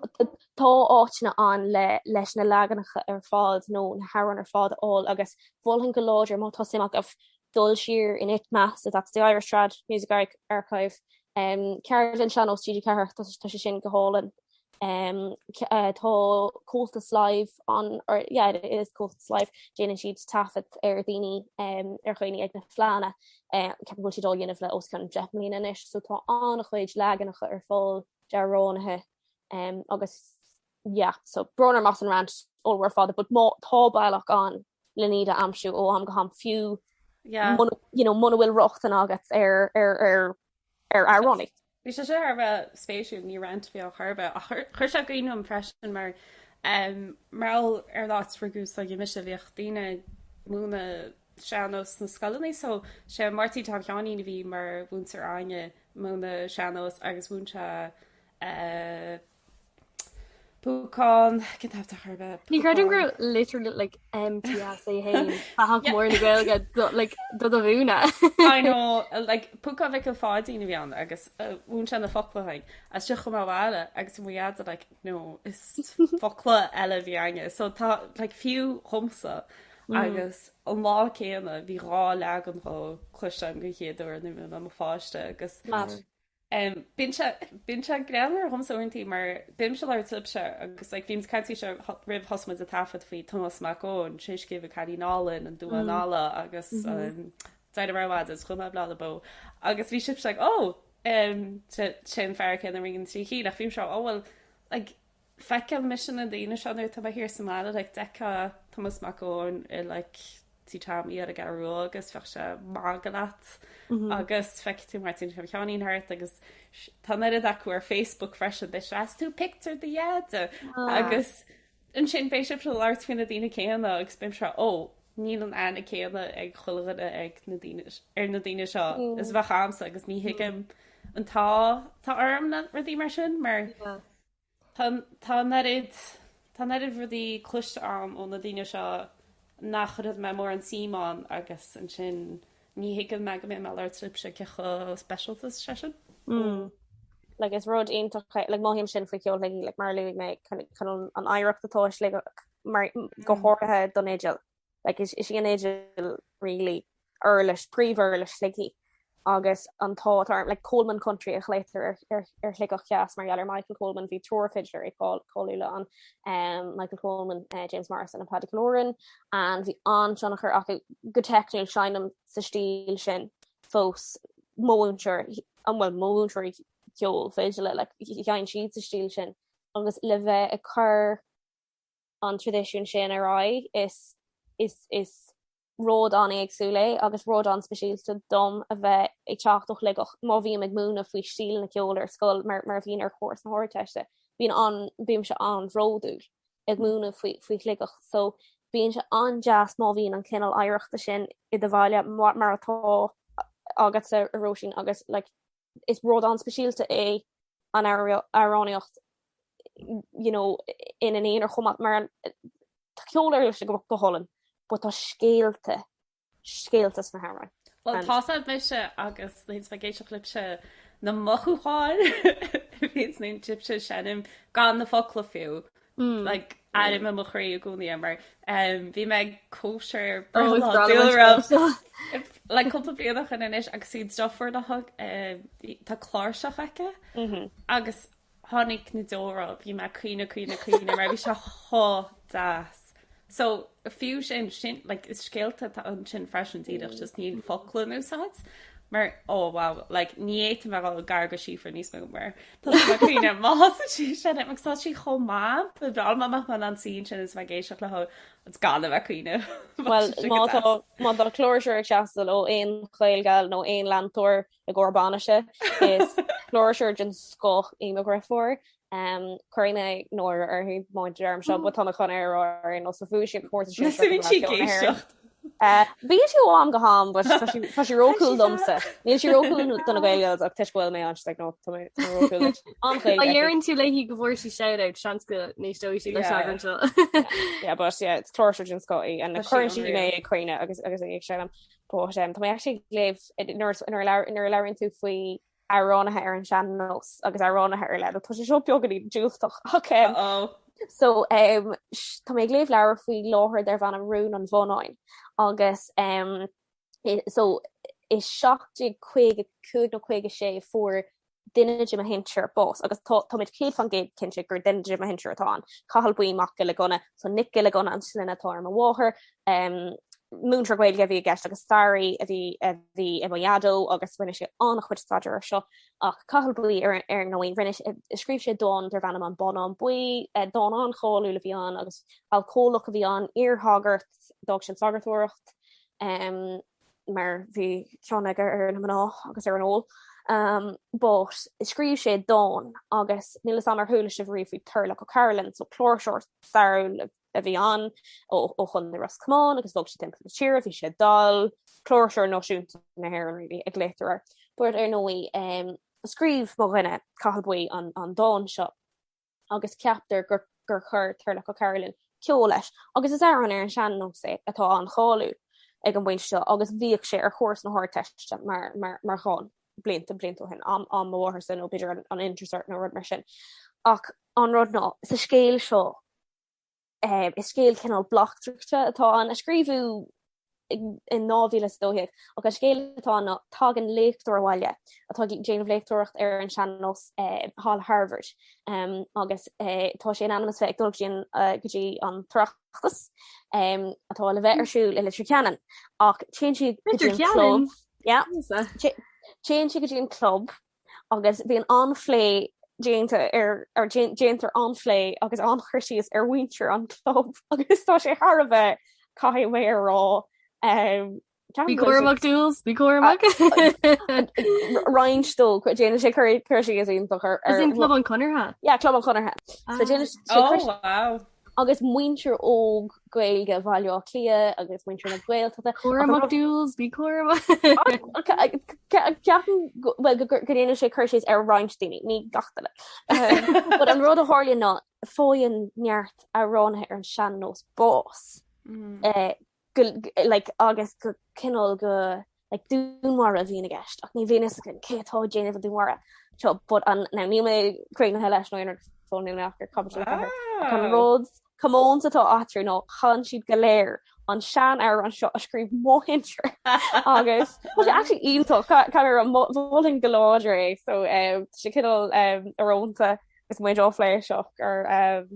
tá áiteanna ann le leis na leaganacha ar fad nó na hamhráin ar fad a fháil agus mholfainn go láidir má tá suim agaibh dul siar in ITMA, so that's the Irish Trad Music Archive, um, Ceardlann Sean-Nós TG4 tá tá sé sin go hálainn. Um, uh, tá Comhaltas Live an or yeah, it is Comhaltas Live déanann siad taifead ar daoine um, ar dhaoine ag na fleánna uh, ceapaim go bhfuil siad á dhéanamh le os cionn 10 mbliana anois, so tá an-chuid leaganacha ar fáil d'amhránaithe um, agus yeah, so brón orm as an rant ollmhór fada, but má tá bealach ann le iad a aimsiú ó am go ham fiú yeah. muna, you know, muna bhfuil rochtain agat ar ar ar ar amhránaí. Bhí sé seo thar a bheith spéisiúil, ní rant a bhí ann chor ar bith, ach chuir sé i gcuimhne dom freisin mar mar gheall ar an áit a rugadh s'againne mise, bhíodh daoine ag múineadh sean-nós sna scoileanna so sé Máirtín Tom Sheáinín a bhí mar mhúinteoir againne múineadh sean-nós agus mhúin sé Púcán, cén t-ainm atá chor ar bith? Ní chreidim go raibh literally like MTS é féin fathach mór na Gaeilge do like do do mhúineadh. I know, like Púcán Mhicil Pháidín a bhí ann agus mhúin sé na focla dúinn agus seo chugainn abhaile agus mo dhaid like no is focla eile a bhí againne so tá like fiú dhomsa agus an lá céanna bhí dhá leagan dhó cloiste agam den chéad uair nuair a bhí mé i mo pháiste agus Mad. Bíonn sé, bíonn sé greannmhar dhomsa uaireanta mar bímse ag labhairt libhse agus like bhí muid ag caint faoi seo roimh thosaigh muid ag taifead faoi Tomás Mac Eoin, sé a scríobh An Cailín Álainn, An Duán Alla agus D'éirigh mé ar maidin is chuaigh mé Baile na Bó agus bhí sibhse like oh sé sé an fear céanna a rinne na trí cinn ach bhímse oh well like Feiceann mise na daoine seo nuair atá mé thiar sa mbaile, like d'fheicfeá Tomás Mac Eoin i like Tí Tommy ar an gCeathrú Rua agus bheadh sé ag magadh leat agus feicfidh tú Máirtín Tom Sheáinín thart agus tá an oiread acu ar Facebook freisin, beidh sé 'Is tú pictiúr do dheaide agus ansin beidh sibhse ag labhairt faoi na daoine céanna agus bímse ó níl an aithne céanna ag chuile dhuine ag na daoine ar na daoine seo is a bheadh a'msa agus ní thuigim an t-ádh atá orm le rudaí mar sin mar Tá tá an oiread tá an oiread rudaí cloiste a'm ó na daoine seo nach raibh mé mórán suim ann agus ansin ní thuigeann mé go mbeidh mé ag labhairt libhse cé chomh speisialta is sé sin. Mm. Like is rud iontach é like mothaím sin faoi cheol Shligigh like mar a luaigh mé chun chun an oidhreacht atá i Sligeach mar go háirithe don fhidil. Like is is í an fhidil really uirlis, príomhuirlis Shligigh agus an t-ádh atá orm, like Coleman Country a ghlaotar ar ar ar Shligeach Theas mar gheall ar Michael Coleman, bhí triúr fidléirí cáiliúla ann, um, Michael Coleman, uh, James Morrison and Paddy Killoran, and bhí an-tionchar acu go teicniúil seinnim sa stíl sin fós mo mhúinteoir, an bhfuil mo mhúinteoirí ceoil fidile, like sheinn siad sa stíl sin agus le bheith ag cur an traidisiún sin ar aghaidh is is is rud an-éagsúil é agus rud an-speisialta dom a bheith ag teacht ó Shligeach má bhím ag múineadh faoi stíleanna ceoil ar scoil mar mar a bhíonn ar chúrsa na hArdteiste bíonn an bímse an-bhródúil ag múineadh faoi faoi Shligeach so bíonn sé an-deas má bhíonn an cineál oidhreachta sin i do bhaile mar mar atá agatsa a Róisín agus like is rud an-speisialta é an amhránaíocht you know ina n-aonar chomh maith mar tá ceol uirlise go go hálainn but tá scéalta scéalta sna hamhráin. Bhuel tá sé mise agus nuair atá mé ag éisteacht libhse na mothúcháin a bhíonn nuair atá sibhse ag seinm gan na focla fiú. Like airím i mo chroí i gcónaí é mar bhí mé ag cóisir breithlá dúlra like cúpla bliain ó shin anois agus í deirfiúr liom tá cláirseach aici agus tháinig na deora bhí mé ag caoineadh caoineadh caoineadh mar bhí sé chomh deas. So fiú sin sin like is scéalta atá ansin freisin díreach just níl focla in úsáid mar oh wow like ní fhéadfainn bheith ag dul gar do Síofra níos mó mar tá sí ag caoineadh má thosaíonn sí ag seinm agus tá sí chomh maith ba bhreá liom amach mar an scene sin is bheith ag éisteacht léi agus gan a bheith ag caoineadh. Well má tá má tá cláirseoir ag teastáil ó aon Ghaelgal nó aon leantóir i gcomhair bainise is cláirseoir den scoth í mo dheirfiúr. Um, cuirfidh mé náire uirthi má deirim seo, but tá mé chun é a rá ar aon nós, so bhuaigh sí an comórtas sin Bíonn sí ag éisteacht. Bíonn sí ó am go ham, but tá sí tá sí ró-cool domsa. Níl sí ró-cool do na Gael Girls ach toisc go bhfuil mé ann, she's like, no, tá mé tá mé ró-cool duit. An-Ghaeilge Má aici. dheireann tú léi go bhfuair sí shout-out, seans go n-éisteoidh sí leis Yeah. an eagrán seo. Yeah, but yeah, it's cláirseoir den scoth í and Tá sí cuireann sí mé unreal. ag caoineadh agus agus í ag seinm. But um, tá mé actually ag léamh nuair nuair a labhair- nuair a labhraíonn tú faoi amhránaithe ar an sean-nós agus amhránaithe ar leith. Tá sé seo beagáinín diúltach ach um, Uh-oh. so um, tá mé ag léamh leabhar faoi láthair darb ainm Rún an Bhonnáin agus um, so i 1755 nó 56 fuair duine de mo shinsir bás agus táimid 100% cinnte gur duine de mo shinsir atá ann. Cathal Buí Mac Giolla Gunna, so Nic Giolla Gunna an sloinne atá ar mo mháthair. Um, múinteoir Gaeilge a bhí i gceist agus staraí a bhí a bhí i mo dhaideo agus rinne sé an-chuid staidéir air seo ach Cathal Buí ar ar ndóigh rinne scríobh sé dán darb ainm An Bonnán Buí, dán an-cháiliúil a bhí ann agus alcólach a bhí ann, iarshagart, d'fhág sé an sagartóireacht um, mar bhí cion aige ar na mná agus ar an ól. Um, but scríobh sé dán agus níl a fhios agam ar chuala sibh riamh faoi Turlough O'Carolan, so cláirseoir stairiúil a bhí ann ó Chontae Ros Comáin agus bhog sé timpeall na tíre, bhí sé dall, cláirseoir náisiúnta na hÉireann really a ghlaotar air. But ar ndóigh um, scríobh mo dhuine Cathal Buí an, an dán seo agus ceaptar gur, gur chuir Turlough O'Carolan ceol leis agus is amhrán ar an sean-nós é atá an-cháiliúil ag an bpointe seo agus bhíodh sé ar chúrsa na hArdteiste mar, mar, mar dhán blianta blianta ó shin, am, am mo mhátharsa nó b'fhéidir an, an Intercert nó rud mar sin. Ach an rud ná sa scéal seo Is scéal cineál bleachtaireachta atá ann, a scríobhadh in 2012, ach an scéal atá ann ná tagann léachtóir abhaile atá ag déanamh léachtóireacht ar an sean-nós thall i Harvard agus tá sé in ainm is bheith ag dul go dtí an tOireachtas atá le bheith ar siúl i Leitir Ceanainn ach téann sé go dtí an club. Téann sé go dtí an club agus bíonn an-phlé déanta ar ar déantar an-phlé agus an-chur síos ar mhuintir an chlub agus tá sé thar a bheith caithfidh mé a rá um, Bí cúramach Jules, bí cúramach. Roinnt dó déanann sé cur cur síos iontach ar Is in Club an Chonartha? Yeah, Club an Chonartha. So déanann sé Oh wow. agus muintir óg Gaeilge Bhaile Átha Cliath agus muintir na Gaeltachta. Cúramach Jules, bí cúramach. Ceapaim well go ndéanann sé cur síos ar roinnt daoine, ní gach duine. But an rud a tharlaíonn ná faigheann neart amhránaithe ar an sean-nós bás. go like agus go cineál go like dúnmharú a bhíonn i gceist ach ní bhíonn fhios againn cé atá ag déanamh an dúnmharú seo but an now níl mé críochnaithe leis nó aon rud fós níl mé ach ar caibidil 4 ach an rud comónta atá eatarthu ná chan siad go léir an sean-amhrán seo a scríobh mo shinsear agus tá sé actually iontach caithfidh mé a rá mholfainn go láidir é so um, tá sé cineál um, íorónta Is muid á phlé seo gur um,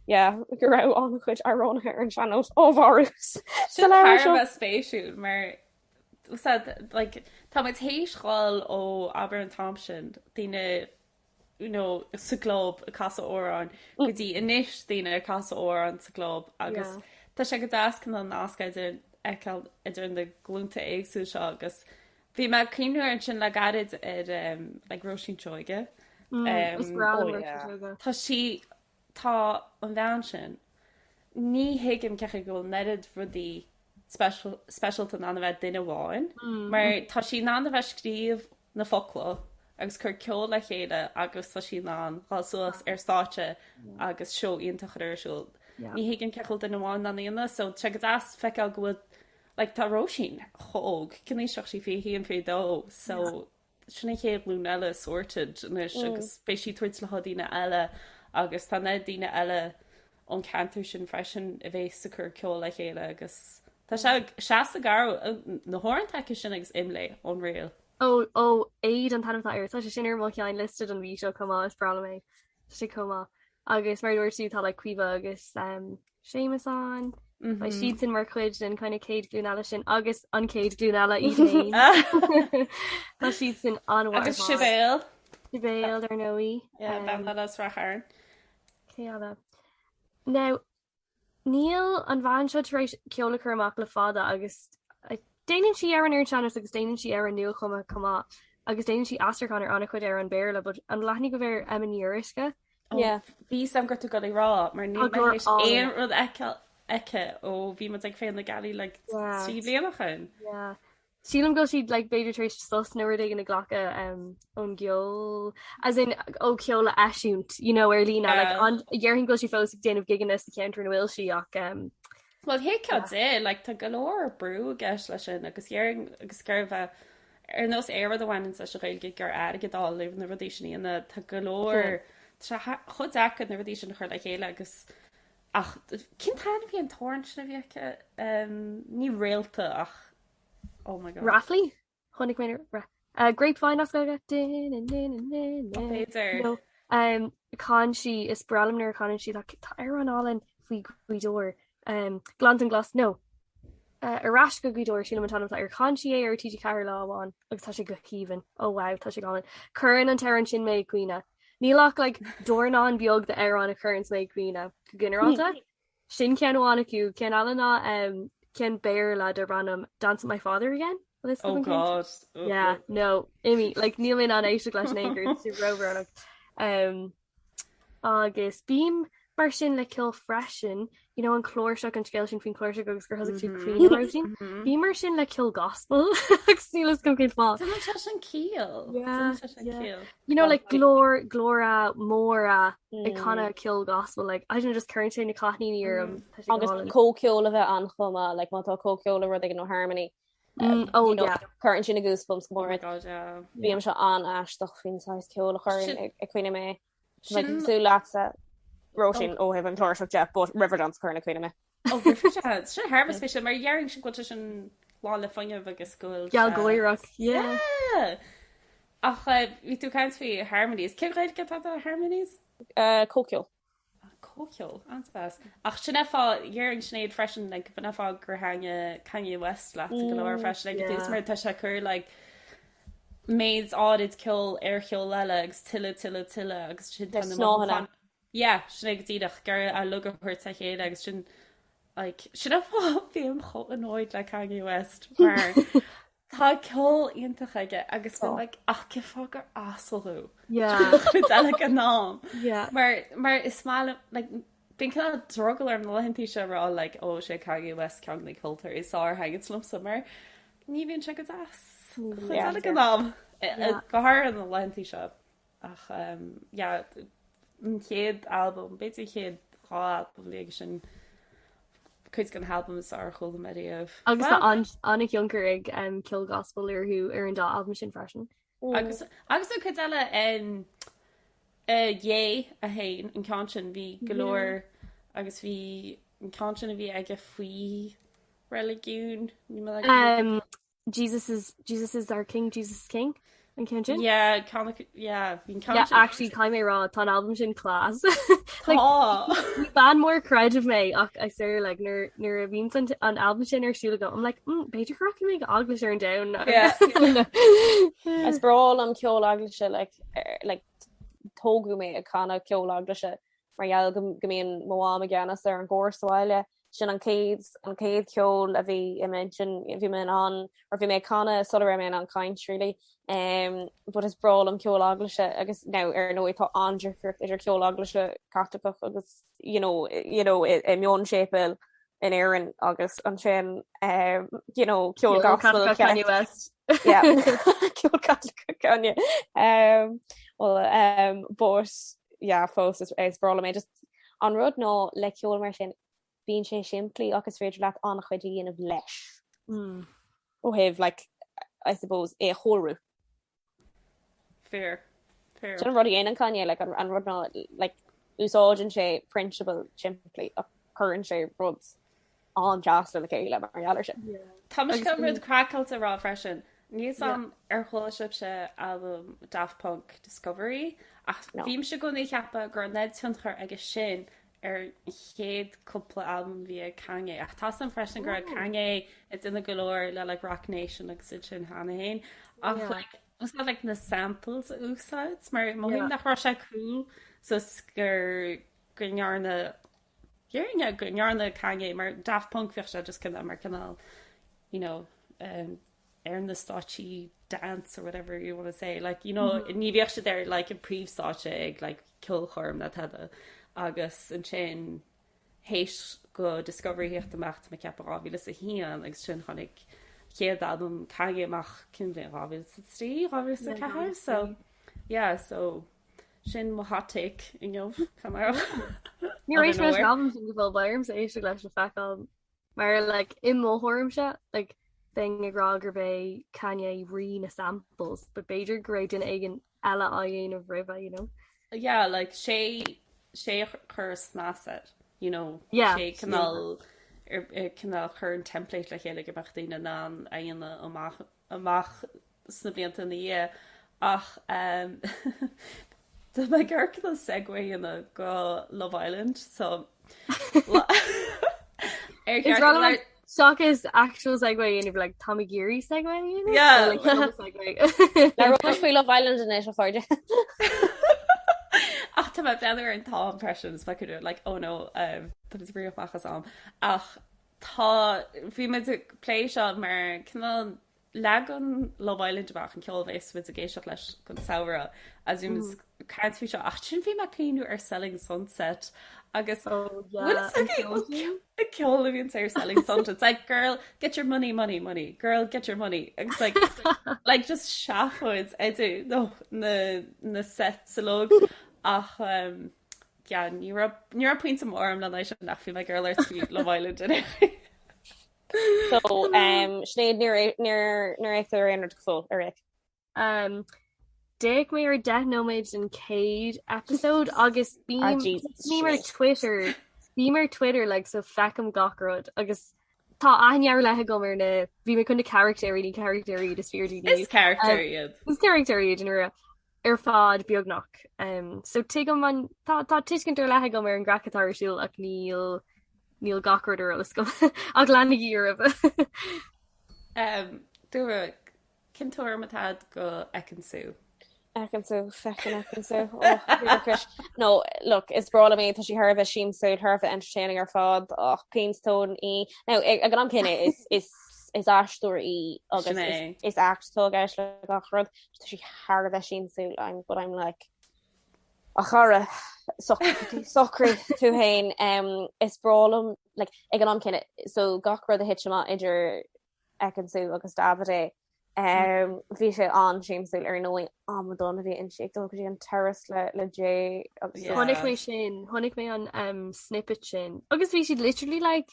yeah, go raibh an-chuid amhránaithe ar an sean-nós á mharú sa Sin leabhar thar a seo. bheith spéisiúil mar said, like, tá muid théis dhul ó abair an t-am sin daoine you know, sa gclub ag casadh amhráin go dtí anois daoine ag casadh amhráin sa gclub agus Yeah. tá sé go deas chun an nasc idir fheiceáil idir na glúnta éagsúla seo agus Bhí mé ag cuimhniú ansin le gairid ar like Róisín Seoige. Is breá liom Róisín Seoige. Tá sí, tá an bhean sin, ní thuigim cén chaoi go bhfuil an oiread rudaí speisialta in ann a bheith ag duine amháin, mar tá sí in ann a bheith ag scríobh na focla agus cur ceol le chéile agus tá sí in ann dhul suas ar stáitse agus seó iontach a chur ar siúl. Ní thuigim cén chaoi go bhfuil duine amháin in ann a dhéanamh, so tá sé go deas feiceáil go bhfuil Like tá Róisín chomh óg, cén aois atá sí 21, 22 so sin an chéad ghlúin eile sorted anois agus beidh sí ag tabhairt le daoine eile agus tá na daoine eile ón ceantar sin freisin a bhéas ag cur ceol le chéile agus tá sé seasta garbh na hamhráin aici sin agus Imlé unreal. Ó ó Éad an t-ainm atá air. Tá sé sin ar mo cheann liosta don mhí seo chomh maith, is breá liom é. Tá sé chomh maith. Agus mar a dúirt tú tá like Caoimhe agus um, Séamus ann. Mm -hmm. Beidh siadsan mar chuid den kind of chéad ghlúin eile sin agus an chéad ghlúin eile iad féin. Tá siadsan an-mhaith. Agus Sibéal. Sibéal ar ndóigh. Yeah, um, bean as Ráth Chairn. Cé eile? Now, Níl an bhean seo tar éis ceol a chur amach le fada agus déanann sí amhráin ar an sean-nós agus déanann sí amhráin nuachumtha chomh maith agus déanann sí aistriúchán ar an-chuid amhrán Béarla but an bhfuil aithne agaibh ar Emma Ní Fhíoruisce? Yeah. Bhí a fhios agam go raibh tú ag dul a rá mar níl mé théis aon rud a fheiceáil. aici ó bhí muid ag Féile na Gealaí like 3 bliana ó shin. Yeah. Sílim go bhfuil sí like b'fhéidir tar éis sos nó rud éigin a ghlacadh um, ón gceol as in ó ceol a eisiúint you know, ar líne like, an déarfainn go bhfuil sí fós ag déanamh gigeanna sa cheantar ina bhfuil sí ach um, Well thuigfeá di, like, tá go leor brú i gceist leis sin agus dhéarfainn agus gurbh é ar nós aon rud a bhaineann leis an Ghaeilge gur airgead a fháil nó na rudaí sin a dhéanamh, tá go leor tá sé chomh deacair na rudaí sin a chur le chéile agus ach cén t-ainm a bhí an t-amhrán sin a bhí aici? Um, ní réalta ach oh my god. Raflaí? Chonaic mé uh, Grapevine as Gaeilge. B'fhéidir. No. Um, chan sí is breá liom nuair a chanann sí tá tá amhrán álainn faoi Ghaoth Dobhair. Um, Gleanntan Glas no. Uh, ar ais go Gaoth Dobhair sílim an t-ainm atá air chan sí é ar TG4 lá amháin agus tá sé go haoibhinn. Oh wow, tá sé go hálainn. Cuireann an t-amhrán sin mé ag caoineadh. Níl ach like, dornán beag d'amhráin a chuireanns mé ag caoineadh go ginearálta. Sin ceann amháin acu, ceann eile ná um, ceann Béarla darb ainm Dance with My Father Again. Oh God. Yeah, no, imigh, like, níl mé in ann éisteacht leis in aon chor, tá sé róbhrónach. Um, agus bím mar sin le ceol freisin, you know, an chláirseach an scéal sin faoin chláirseach agus gur thosaigh tú ag caoineadh Róisín. Bím mar sin le ceol gospel agus níl a fhios agam cén fáth. Déanann sé sin ciall. Déanann sé sin ciall. You know, like glór glóra móra ag canadh ceol gospel, like I don't know, just cuireann sé na cáithníní orm. Tá sé go Agus hálainn. comhcheol a bheith ann chomh maith, like má tá comhcheol le rud éigin nó harmony, Mm, oh you know, yeah. cuireann sin na goosebumps go mór. Oh my God, yeah. Bímse an-aisteach faoin saghas ceoil a chuireann Sin- ag ag caoineadh mé. Tá mé Sin- cosúil leatsa Róisín ó thaobh an chláirseach de, but Riverdance cuireann ag caoineadh mé. Oh, Riverdance. Sin thar a bheith spéisiúil, mar dhéarfainn sin go bhfuil sé sin lán le fuinneamh agus go bhfuil sé- Gealgháireach, yeah. Yeah. Ach bhí tú ag caint faoi harmonies. Cén Ghaeilge atá do harmonies? Comhcheol. Comhcheol, an-deas. Ach sin é fáth, dhéarfainn Sinéad freisin, like, b'in é fáth gur thaitnigh Kanye West leat go leor freisin ag an tús mar tá sé ag cur like, méid áirid ceoil ar cheol eile agus tuilleadh, tuilleadh, tuilleadh agus sin tá na mothúcháin. Yeah, sin é go díreach, gur a lug a thabhairt le chéile agus sin like, sin é fáth bím chomh annoyed le Kanye West mar Tá ceol iontach aige agus bím like ach cén fáth gur asal thú? Yeah. Cuid eile den am. Yeah. Mar mar is maith liom like bíonn cineál drogall orm na laethantaí seo a rá like ó sé Kanye West ceann de na ceoltóirí is fearr a thaitníonns liomsa mar ní bhíonn sé go deas. Chuid Yeah. eile den am. Go háirithe na laethantaí seo. Ach yeah, an chéad albam, b'fhéidir an chéad dá albam a bhí aige sin, cuid de na halbaim is fearr a chuala mé riamh. Agus tá an-thionchar ag ceol gospel orthu ar an dá albam sin freisin. Agus agus an cuid eile um, uh, Ye a haon, an ceann sin bhí go leor agus bhí an ceann sin a bhí aige faoi reiligiún, ní mé Um, Jesus is Jesus is our king, Jesus is king an ceann sin? Yeah, ceann acu- yeah, bhí an ceann Yeah, sin. actually caithfidh mé rá tá an albam sin class. Like, Tá. ní bean mór creidimh mé ach I swear like nuair nuair a bhíonn an an albam sin ar siúl agam I'm like mm, b'fhéidir go rachaidh mé go eaglais ar an Domhnach. Yeah. Is breá liom ceol eaglaise like, er, like, tógadh mé ag canadh ceol eaglaise mar gheall go go mbíonn mo mham i gceannas ar an gcór sa bhaile. Sin an chéad an chéad cheol a bhí i m'intinn, bhí mé in ann or bhí mé ag canadh sula raibh mé in ann caint really. Um, but is breá liom ceol eaglaise agus now ar ndóigh tá an-difríocht idir ceol eaglaise Caitliceach agus you know, you know, i, i mionséipéal in Éirinn agus ansin um, you know, ceol gospel Kanye West. Yeah. Ceol Caitliceach Kanye. Um, well, um, but yeah, fós is, is breá liom é just an rud ná le ceol mar sin bíonn sé simplí ach is féidir leat an-chuid a dhéanamh leis. Mm. Ó thaobh like, I suppose é a chóiriú. Fair. Fair. Sin an rud a dhéanann Kanye like, an, an rud ná like, úsáideann sé prionsabal simplí ach cuireann sé rud an-deas le chéile mar gheall air sin. Tá mise chun rud craiceáilte a rá freisin. Níl a fhios agam ar chuala sibhse albam Daft Punk Discovery ach No. bhímse i gcónaí ag ceapadh go raibh an tionchar aige sin ar an chéad cúpla albam a bhí ag Kanye ach tá a fhios agam freisin go raibh Kanye ag déanamh go leor le like Roc Nation agus iad sin cheana féin ach Yeah. like úsáid like na samples a úsáid mar mothaím Yeah. nach raibh sé cool so gur go ndearna Dhéarfainn go ndearna Kanye mar Daft Punk bheadh sé just cineál mar cineál you know um, ar na stáitsí dance or whatever you want to say like you know mm -hmm. ní bheadh siad ar like an príomhstáitse ag like ceolchoirm ná tada agus ansin Théis go Discovery theacht amach tá mé ag ceapadh 2001 agus sin tháinig chéad albam Kanye amach cén bhliain 2003, 2004 so yeah so sin mo hot take inniu Níor éist mé leis an albam sin go fóill beidh ormsa éisteacht leis le feiceáil mar like i mo thuairimse like bheinn ag rá gurb é Kanye rí na samples but b'fhéidir go raibh duine éigin eile á dhéanamh roimhe you know. Yeah like sé sé a chuir snas air you know yeah, sé cineál cineál chuir an template le chéile go mbeadh daoine in ann a dhéanamh amach amach sna blianta ina dhiaidh ach um, Tá mé ag iarraidh cineál segue a dhéanamh go Love Island so Ar Is rud like seachas actual segue a dhéanamh like tá mé ag iarraidh segue a dhéanamh? Yeah. So, like, no segue. Labhróidh faoi Love Island anois a chairde. Ach tá mé ag breathnú ar an t-am freisin is feicim like oh no um, tá muid ag rith amach as am. Ach tá bhí muid ag plé seo mar cineál Leagann Love Island amach an ceol a bheas muid ag éisteacht leis don samhradh agus bhí muid ag caint faoi seo ach ansin bhí mé ag cuimhniú ar Selling Sunset agus Oh yeah, bhfuil fhios an agaibh ceol sin? an ceol a bhíonn ar Selling Sunset it's like girl get your money money money girl get your money agus like like just seafóid idir no na na sets uilig ach um, yeah, ní raibh ní raibh pointe mór agam lena aghaidh sin ach bhí mé ag iarraidh labhairt faoi Love Island anyway. So um, Sinéad níor níor níor fhéach tú ar aon rud go fóill ar fhéach. Um, D'fhéach mé ar 10 nóiméad den chéad episode agus Ah, bím Jesus, bím ar Sinéad. Twitter bím ar Twitter like so feicim gach rud agus tá aithne ar leith agam ar na bhí mé chun na carachtéirí ní carachtéirí iad is fíordhaoine Is carachtéirí iad. Is carachtéirí iad in ar fad beagnach. Um, so tuigim an tá tá tuiscint ar leith agam ar an gcraic atá ar siúl ach níl níl gach rud ar eolas agam ach leanaigí oraibh. Um, Dúra, cén tuairim atá agat go Ekin-Su? Ekin-Su, feckin Ekin-Su. Oh, Chris. No, look, is breá liom í, tá sí thar a bheith siamsúil, thar a bheith entertaining ar fad, ach péinstón í. Now, ag ag an am céanna, is, is, is aisteoir í agus Sin é. is, is act atá i gceist le gach rud. Tá sí thar a bheith siamsúil, I'm, but I'm like, a chara, socraigh tú féin, um, is breá liom, like, ag an am céanna, so gach rud a thit amach idir Ekin-Su agus Davide, um, bhí sé an-siamsúil ar ndóigh, amadán a bhí inti ag dul go dtí an terrace le, le Jay agus Yeah. Chonaic mé sin, chonaic mé an um, snippet sin. Agus bhí siad literally like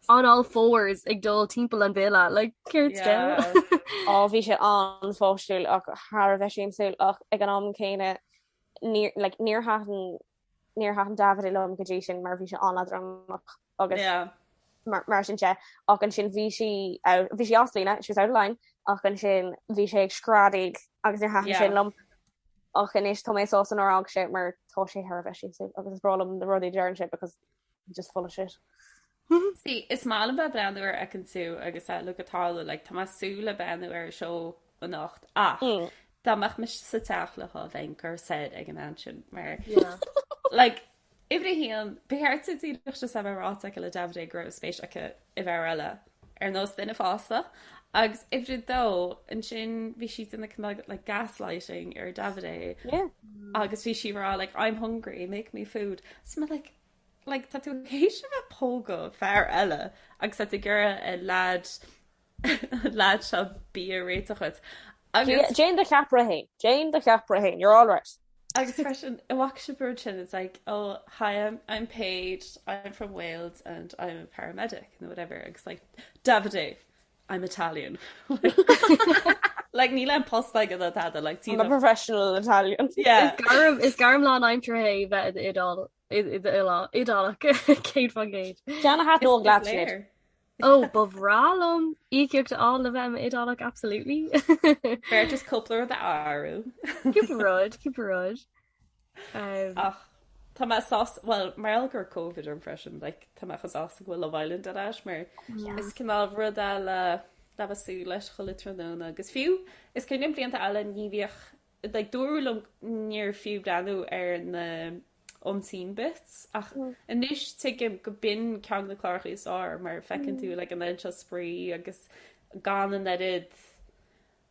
on all fours ag dul timpeall an villa, like céard Yeah. scéal? Á bhí sé an-pháistiúil ach thar a bheith siamsúil ach ag an am céanna níor like, níor thaitin níor thaitin Davide liom go dtí sin mar bhí sé an-leadránach agus Yeah. mar, mar sin de ach ansin bhí sí out, bhí sí as líne, she was out of line ach ansin bhí sé ag screadaíl agus níor thaitin Yeah. sin liom ach anois tá mé sásta nár fhág sé mar tá sé thar a bheith siamsúil agus is breá liom na rudaí a deireann sé because he's just full of shit. See, is maith liom bheith breathnú ar Ekin-Su agus é uilig ag tarlú, like, tá mé ag súil le breathnú ar an seó anocht ach Mm. dá mbeadh mise sa teach leo bheinn curtha soir ag an mbean sin mar Yeah. like, uimhir a haon, ba cheart di díreach just a bheith ráite aici le Davide go raibh spéis aici i bhfear eile ar nós duine fásta agus uimhir a dó, ansin bhí sí ag déanamh cineál like gaslighting ar Davide Yeah. agus bhí sí ag rá like I'm hungry, make me food. So mé like like tá tú théis a bheith ag pógadh fear eile agus tá tú ag iarraidh an leaid an leaid seo bia a réiteach dhuit. Agus Déan do cheapaire féin. Déan do cheapaire féin. You're all right. Agus freisin an bhfaca sibh an rud sin it's like oh hi I'm I'm Paige I'm from Wales and I'm a paramedic nó whatever agus like Davide I'm Italian. Like níl aon post aige ná tada like I'm a professional Italian. Yeah. Is gairm is gairm lánaimseartha é bheith i d'Iodál Iodálach 100%. Ceann a thaitneodh leat Sinéad. Ó ba bhreá liom íocaíocht a fháil le bheith i m'Iodálach absolutely. B'fhearr just cúpla rud a athrú. Cúpla rud, cúpla rud. Um, Ach tá mé sásta well mar gheall go raibh Covid orm freisin like, tá mé chomh sásta go bhfuil Love Island ar ais mar is cineál rud eile le bheith ag súil leis chuile tráthnóna agus fiú is cuimhin liom blianta eile ní bhíodh like, dúradh liom níor fiú breathnú ar na unseen bits ach anois tuigim go b'in ceann de na cláracha is fearr mar feiceann tú like, an oiread seo spraoi agus gan an oiread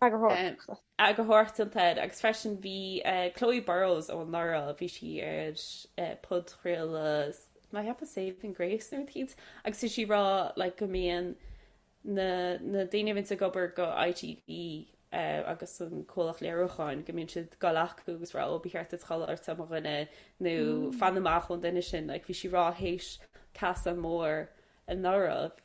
Eagarthóireachta. Eagarthóireacht déanta air agus freisin bhí Chloe Burrows ó anuraidh, bhí sí ar podchraoladh. Tá mé ag ceapadh Saving Grace nó rud eicínt agus tá sí ag rá like go mbíonn na na daoine a bhíonns ag obair go ITV agus an comhlacht léiriúcháin go mbíonn siad ag dul acu agus rá ó ba cheart duit codladh le mo dhuine nó fan amach ón duine sin like bhí sí ag rá théis casadh mór anuraidh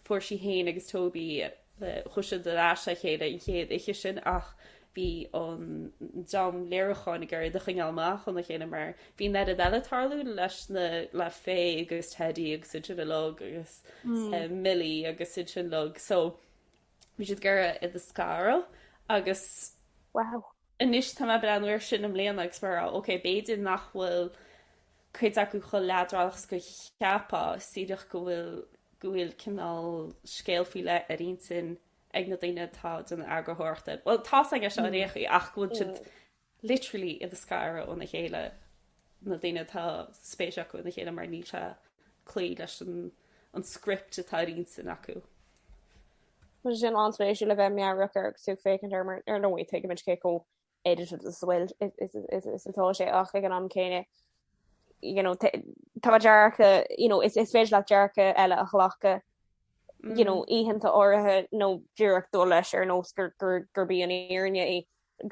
Fuair sí féin agus Toby, chuaigh siad ar ais le chéile an chéad oíche sin ach bhí an dream léiriúcháin ag iarraidh iad a choinneáil amach óna chéile mar bhí an oiread eile ag tarlú leis na, le Faye agus Teddy agus iad sin uilig agus Millie agus iad sin uilig so bhí siad ag iarraidh iad a scaradh agus Wow. anois tá mé ag breathnú air sin i mbliana agus mar ok b'fhéidir nach bhfuil cuid acu chomh leadránach is go cheapfá, is díreach go bhfuil go bhfuil cineál scéal faoi leith ar intinn ag na daoine atá ag déanamh eagarthóireachta. Bhuel, tá's aige seo ar aon chaoi ach go bhfuil siad literally iad a scaradh óna chéile, na daoine atá spéis acu ina chéile mar níl sé cloí leis an an script atá ar intinn acu. Tá sé sin an-spéisiúil le bheith meabhrach air agus tú ag féachaint air mar ar ndóigh tuigimid cé chomh edited is bhfuil is atá sé ach ag an am céanna you know tá dearcadh you know is is féidir leat dearcadh eile a ghlacadh you know mm. oícheanta áirithe nó díreach dul leis ar nós gur gur gurb í an fhírinne í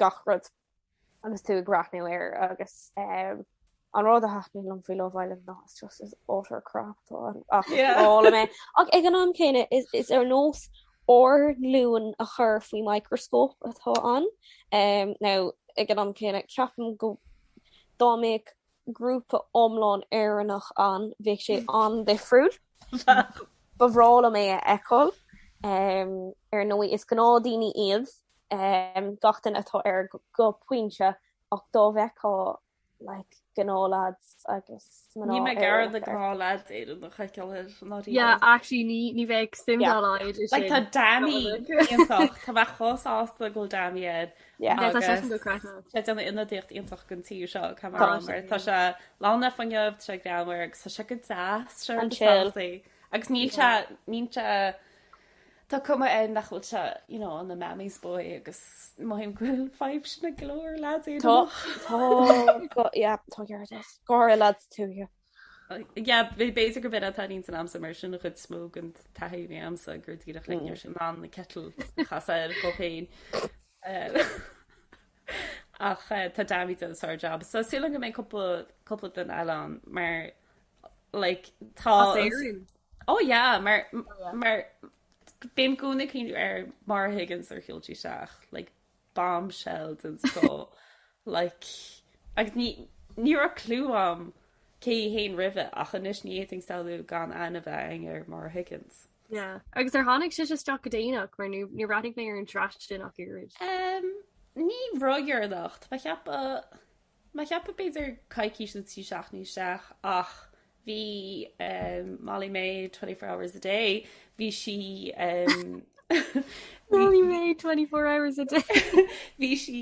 gach rud agus tú ag breathnú air agus um, an rud a thaitníonn liom faoi Love Island ná it's just is utter crap atá ann ach is breá liom é. Ach ag an am céanna is is ar nós ár nglúin a chur faoi microscope atá ann. Um, now ag an am céanna ceapaim go dá mbeadh grúpa iomlán Éireannach ann bheadh sé an-difriúil. Ba bhreá liom é a fheiceáil. Um, ar ndóigh is gnáthdhaoine iad um, gach duine atá air go, go pointe ach dá bhfeicfeá like gnáth-lads agus mná Níl mé ag iarraidh na gnáth-lads Éireannach a fheiceáil air ná riamh. Yeah, actually ní ní bheadh suim dá laghad i Like tá sin. Dami iontach, tá mé chomh sásta go bhfuil Dami air Yeah. Yeah, tá seisean go craiceáilte. Tá sé ag déanamh ionadaíocht iontach don tír seo caithfidh mé a rá mar tá sé lán le fuinneamh, tá sé greannmhar agus tá sé go deas, sé An chill. Agus níl sé níl sé Tá cuma air nach bhfuil sé, you know, ina mammy's boy agus mothaím go bhfuil fadhb sin ag go leor lads Éireannach. Tá, tá, yeah, tá ceart agat. Go háirithe lads tuaithe. Yeah, b'fhéidir gurb in atá ar intinn a'msa mar sin an chuid is mó den taithí a bhí a'msa gur díreach like ní raibh sé in ann an kettle a chasadh air dhó féin. Ach tá Dami ag déanamh sár-jab. So súil agam go mbeidh cúpla cúpla duine eile ann mar like tá As Éirinn? Oh yeah, mar mar bím i gcónaí ag cuimhniú ar Maura Higgins ar shiúil sí isteach, like bombshell den scoth, like agus ní ní raibh clue a'm cé hí féin roimhe ach anois ní fhéadfainn samhlú gan aithne a bheith againn ar Maura Higgins. Yeah. Agus ar tháinig sise isteach go déanach mar níor níor bhreathnaigh mé ar an tsraith sin ach oiread. Um, ní ródheireanach, tá mé ag ceapadh Mé ag ceapadh b'fhéidir coicís nó trí seachtainí isteach ach bhí Molly-Mae 24 hours a day, bhí sí Molly-Mae 24 hours a day. Bhí sí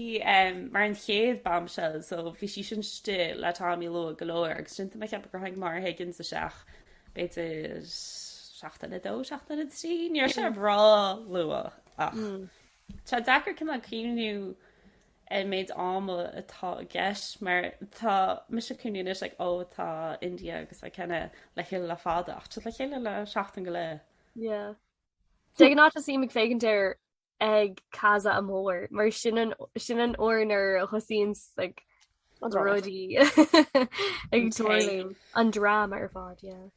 mar an chéad bombshell so bhí sí sin istigh le Tommy luath go leor agus sin tá mé ag ceapadh gur tháinig Maura Higgins isteach b'fhéidir seachtain a dó, seachtain a trí, ní raibh sé ró-luath ach tá sé deacair cineál cuimhniú ar an méid ama atá i gceist mar tá mise ag cuimhniú anois like oh tá India agus Ikenna le chéile le fada ach tá siad le chéile le seachtain go leith. Yeah. De ghnáth tosaím ag féachaint air ag Casa Amor mar sin an sin an uair nuair a thosaíonn like rudaí ag tarlú an dráma ar fad yeah.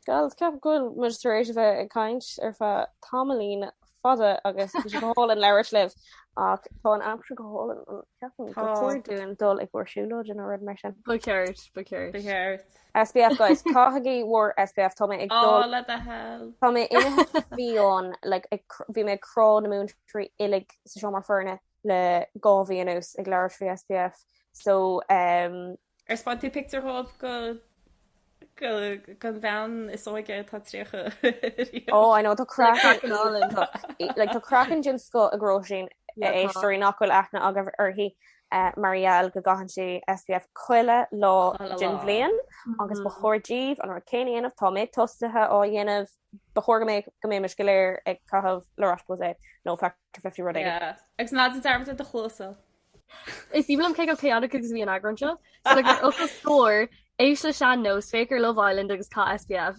Girls, ceapaim go bhfuil muid tar éis a bheith ag caint ar feadh tamaillín fada agus bhí sé go hálainn labhairt libh ach tá an aimsir go hálainn an ceapaim gur chóir dúinn dul i gcomhair siúlóide nó rud mar sin. Ba cheart, ba cheart. Ba cheart. SPF guys, caithigí bhur SPF tá mé ag dul. Ó, le do thoil. Tá mé imithe fiáin like bhí mé ag crá na múinteoirí uilig sa seomra foirne le 2 mhí anuas ag labhairt faoi SPF so um, Ar 'speáin tú pictiúr dhóibh go gon bhean is óige atá 30 Oh I know tá craiceann iontach like tá craiceann den scoth ag Róisín a éisteoirí nach bhfuil aithne agaibh uirthi mar gheall go gcaitheann sí SPF chuile lá den bhliain agus ba chóir daoibh an rud céanna a dhéanamh tá mé tosaithe á dhéanamh ba chóir go mbeadh go mbeimis go léir ag caitheamh La Roche-Posay nó Factor 50 rud éigin. Agus ná déan dearmad ar do chluasa. Is aoibhinn liom cé chomh chaotic agus a bhí an eagrán seo. So like ar fhocal scoir. Éist le sean-nós, féach ar Love Island agus caith SPF.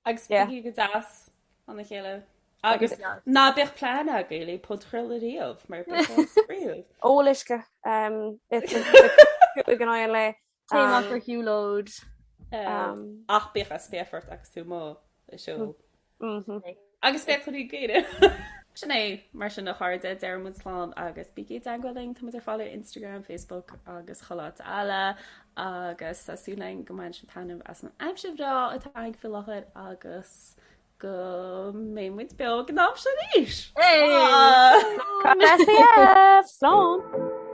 Agus bígí go deas lena chéile. Agus ná bíodh plean agaibh le podchraoladh riamh mar beidh sé spraíúil. Ól uisce ag an aghaidh an lae. Téigh amach ar shiúlóid. Ach bíodh SPF ort agus tú amuigh ag siúl. Agus féach cluichí Gaeilge. Sin é, mar sin a chairde, deir muid slán agus bígí i dteagmháil linn, tá muid ar fáil ar Instagram, Facebook agus chuile áit eile agus tá súil againn go mbaineann sibh taitneamh as an aimsir bhreá atá againn faoi láthair agus go mbeidh muid beo ag an am sin arís! Hey! SPF! Slán!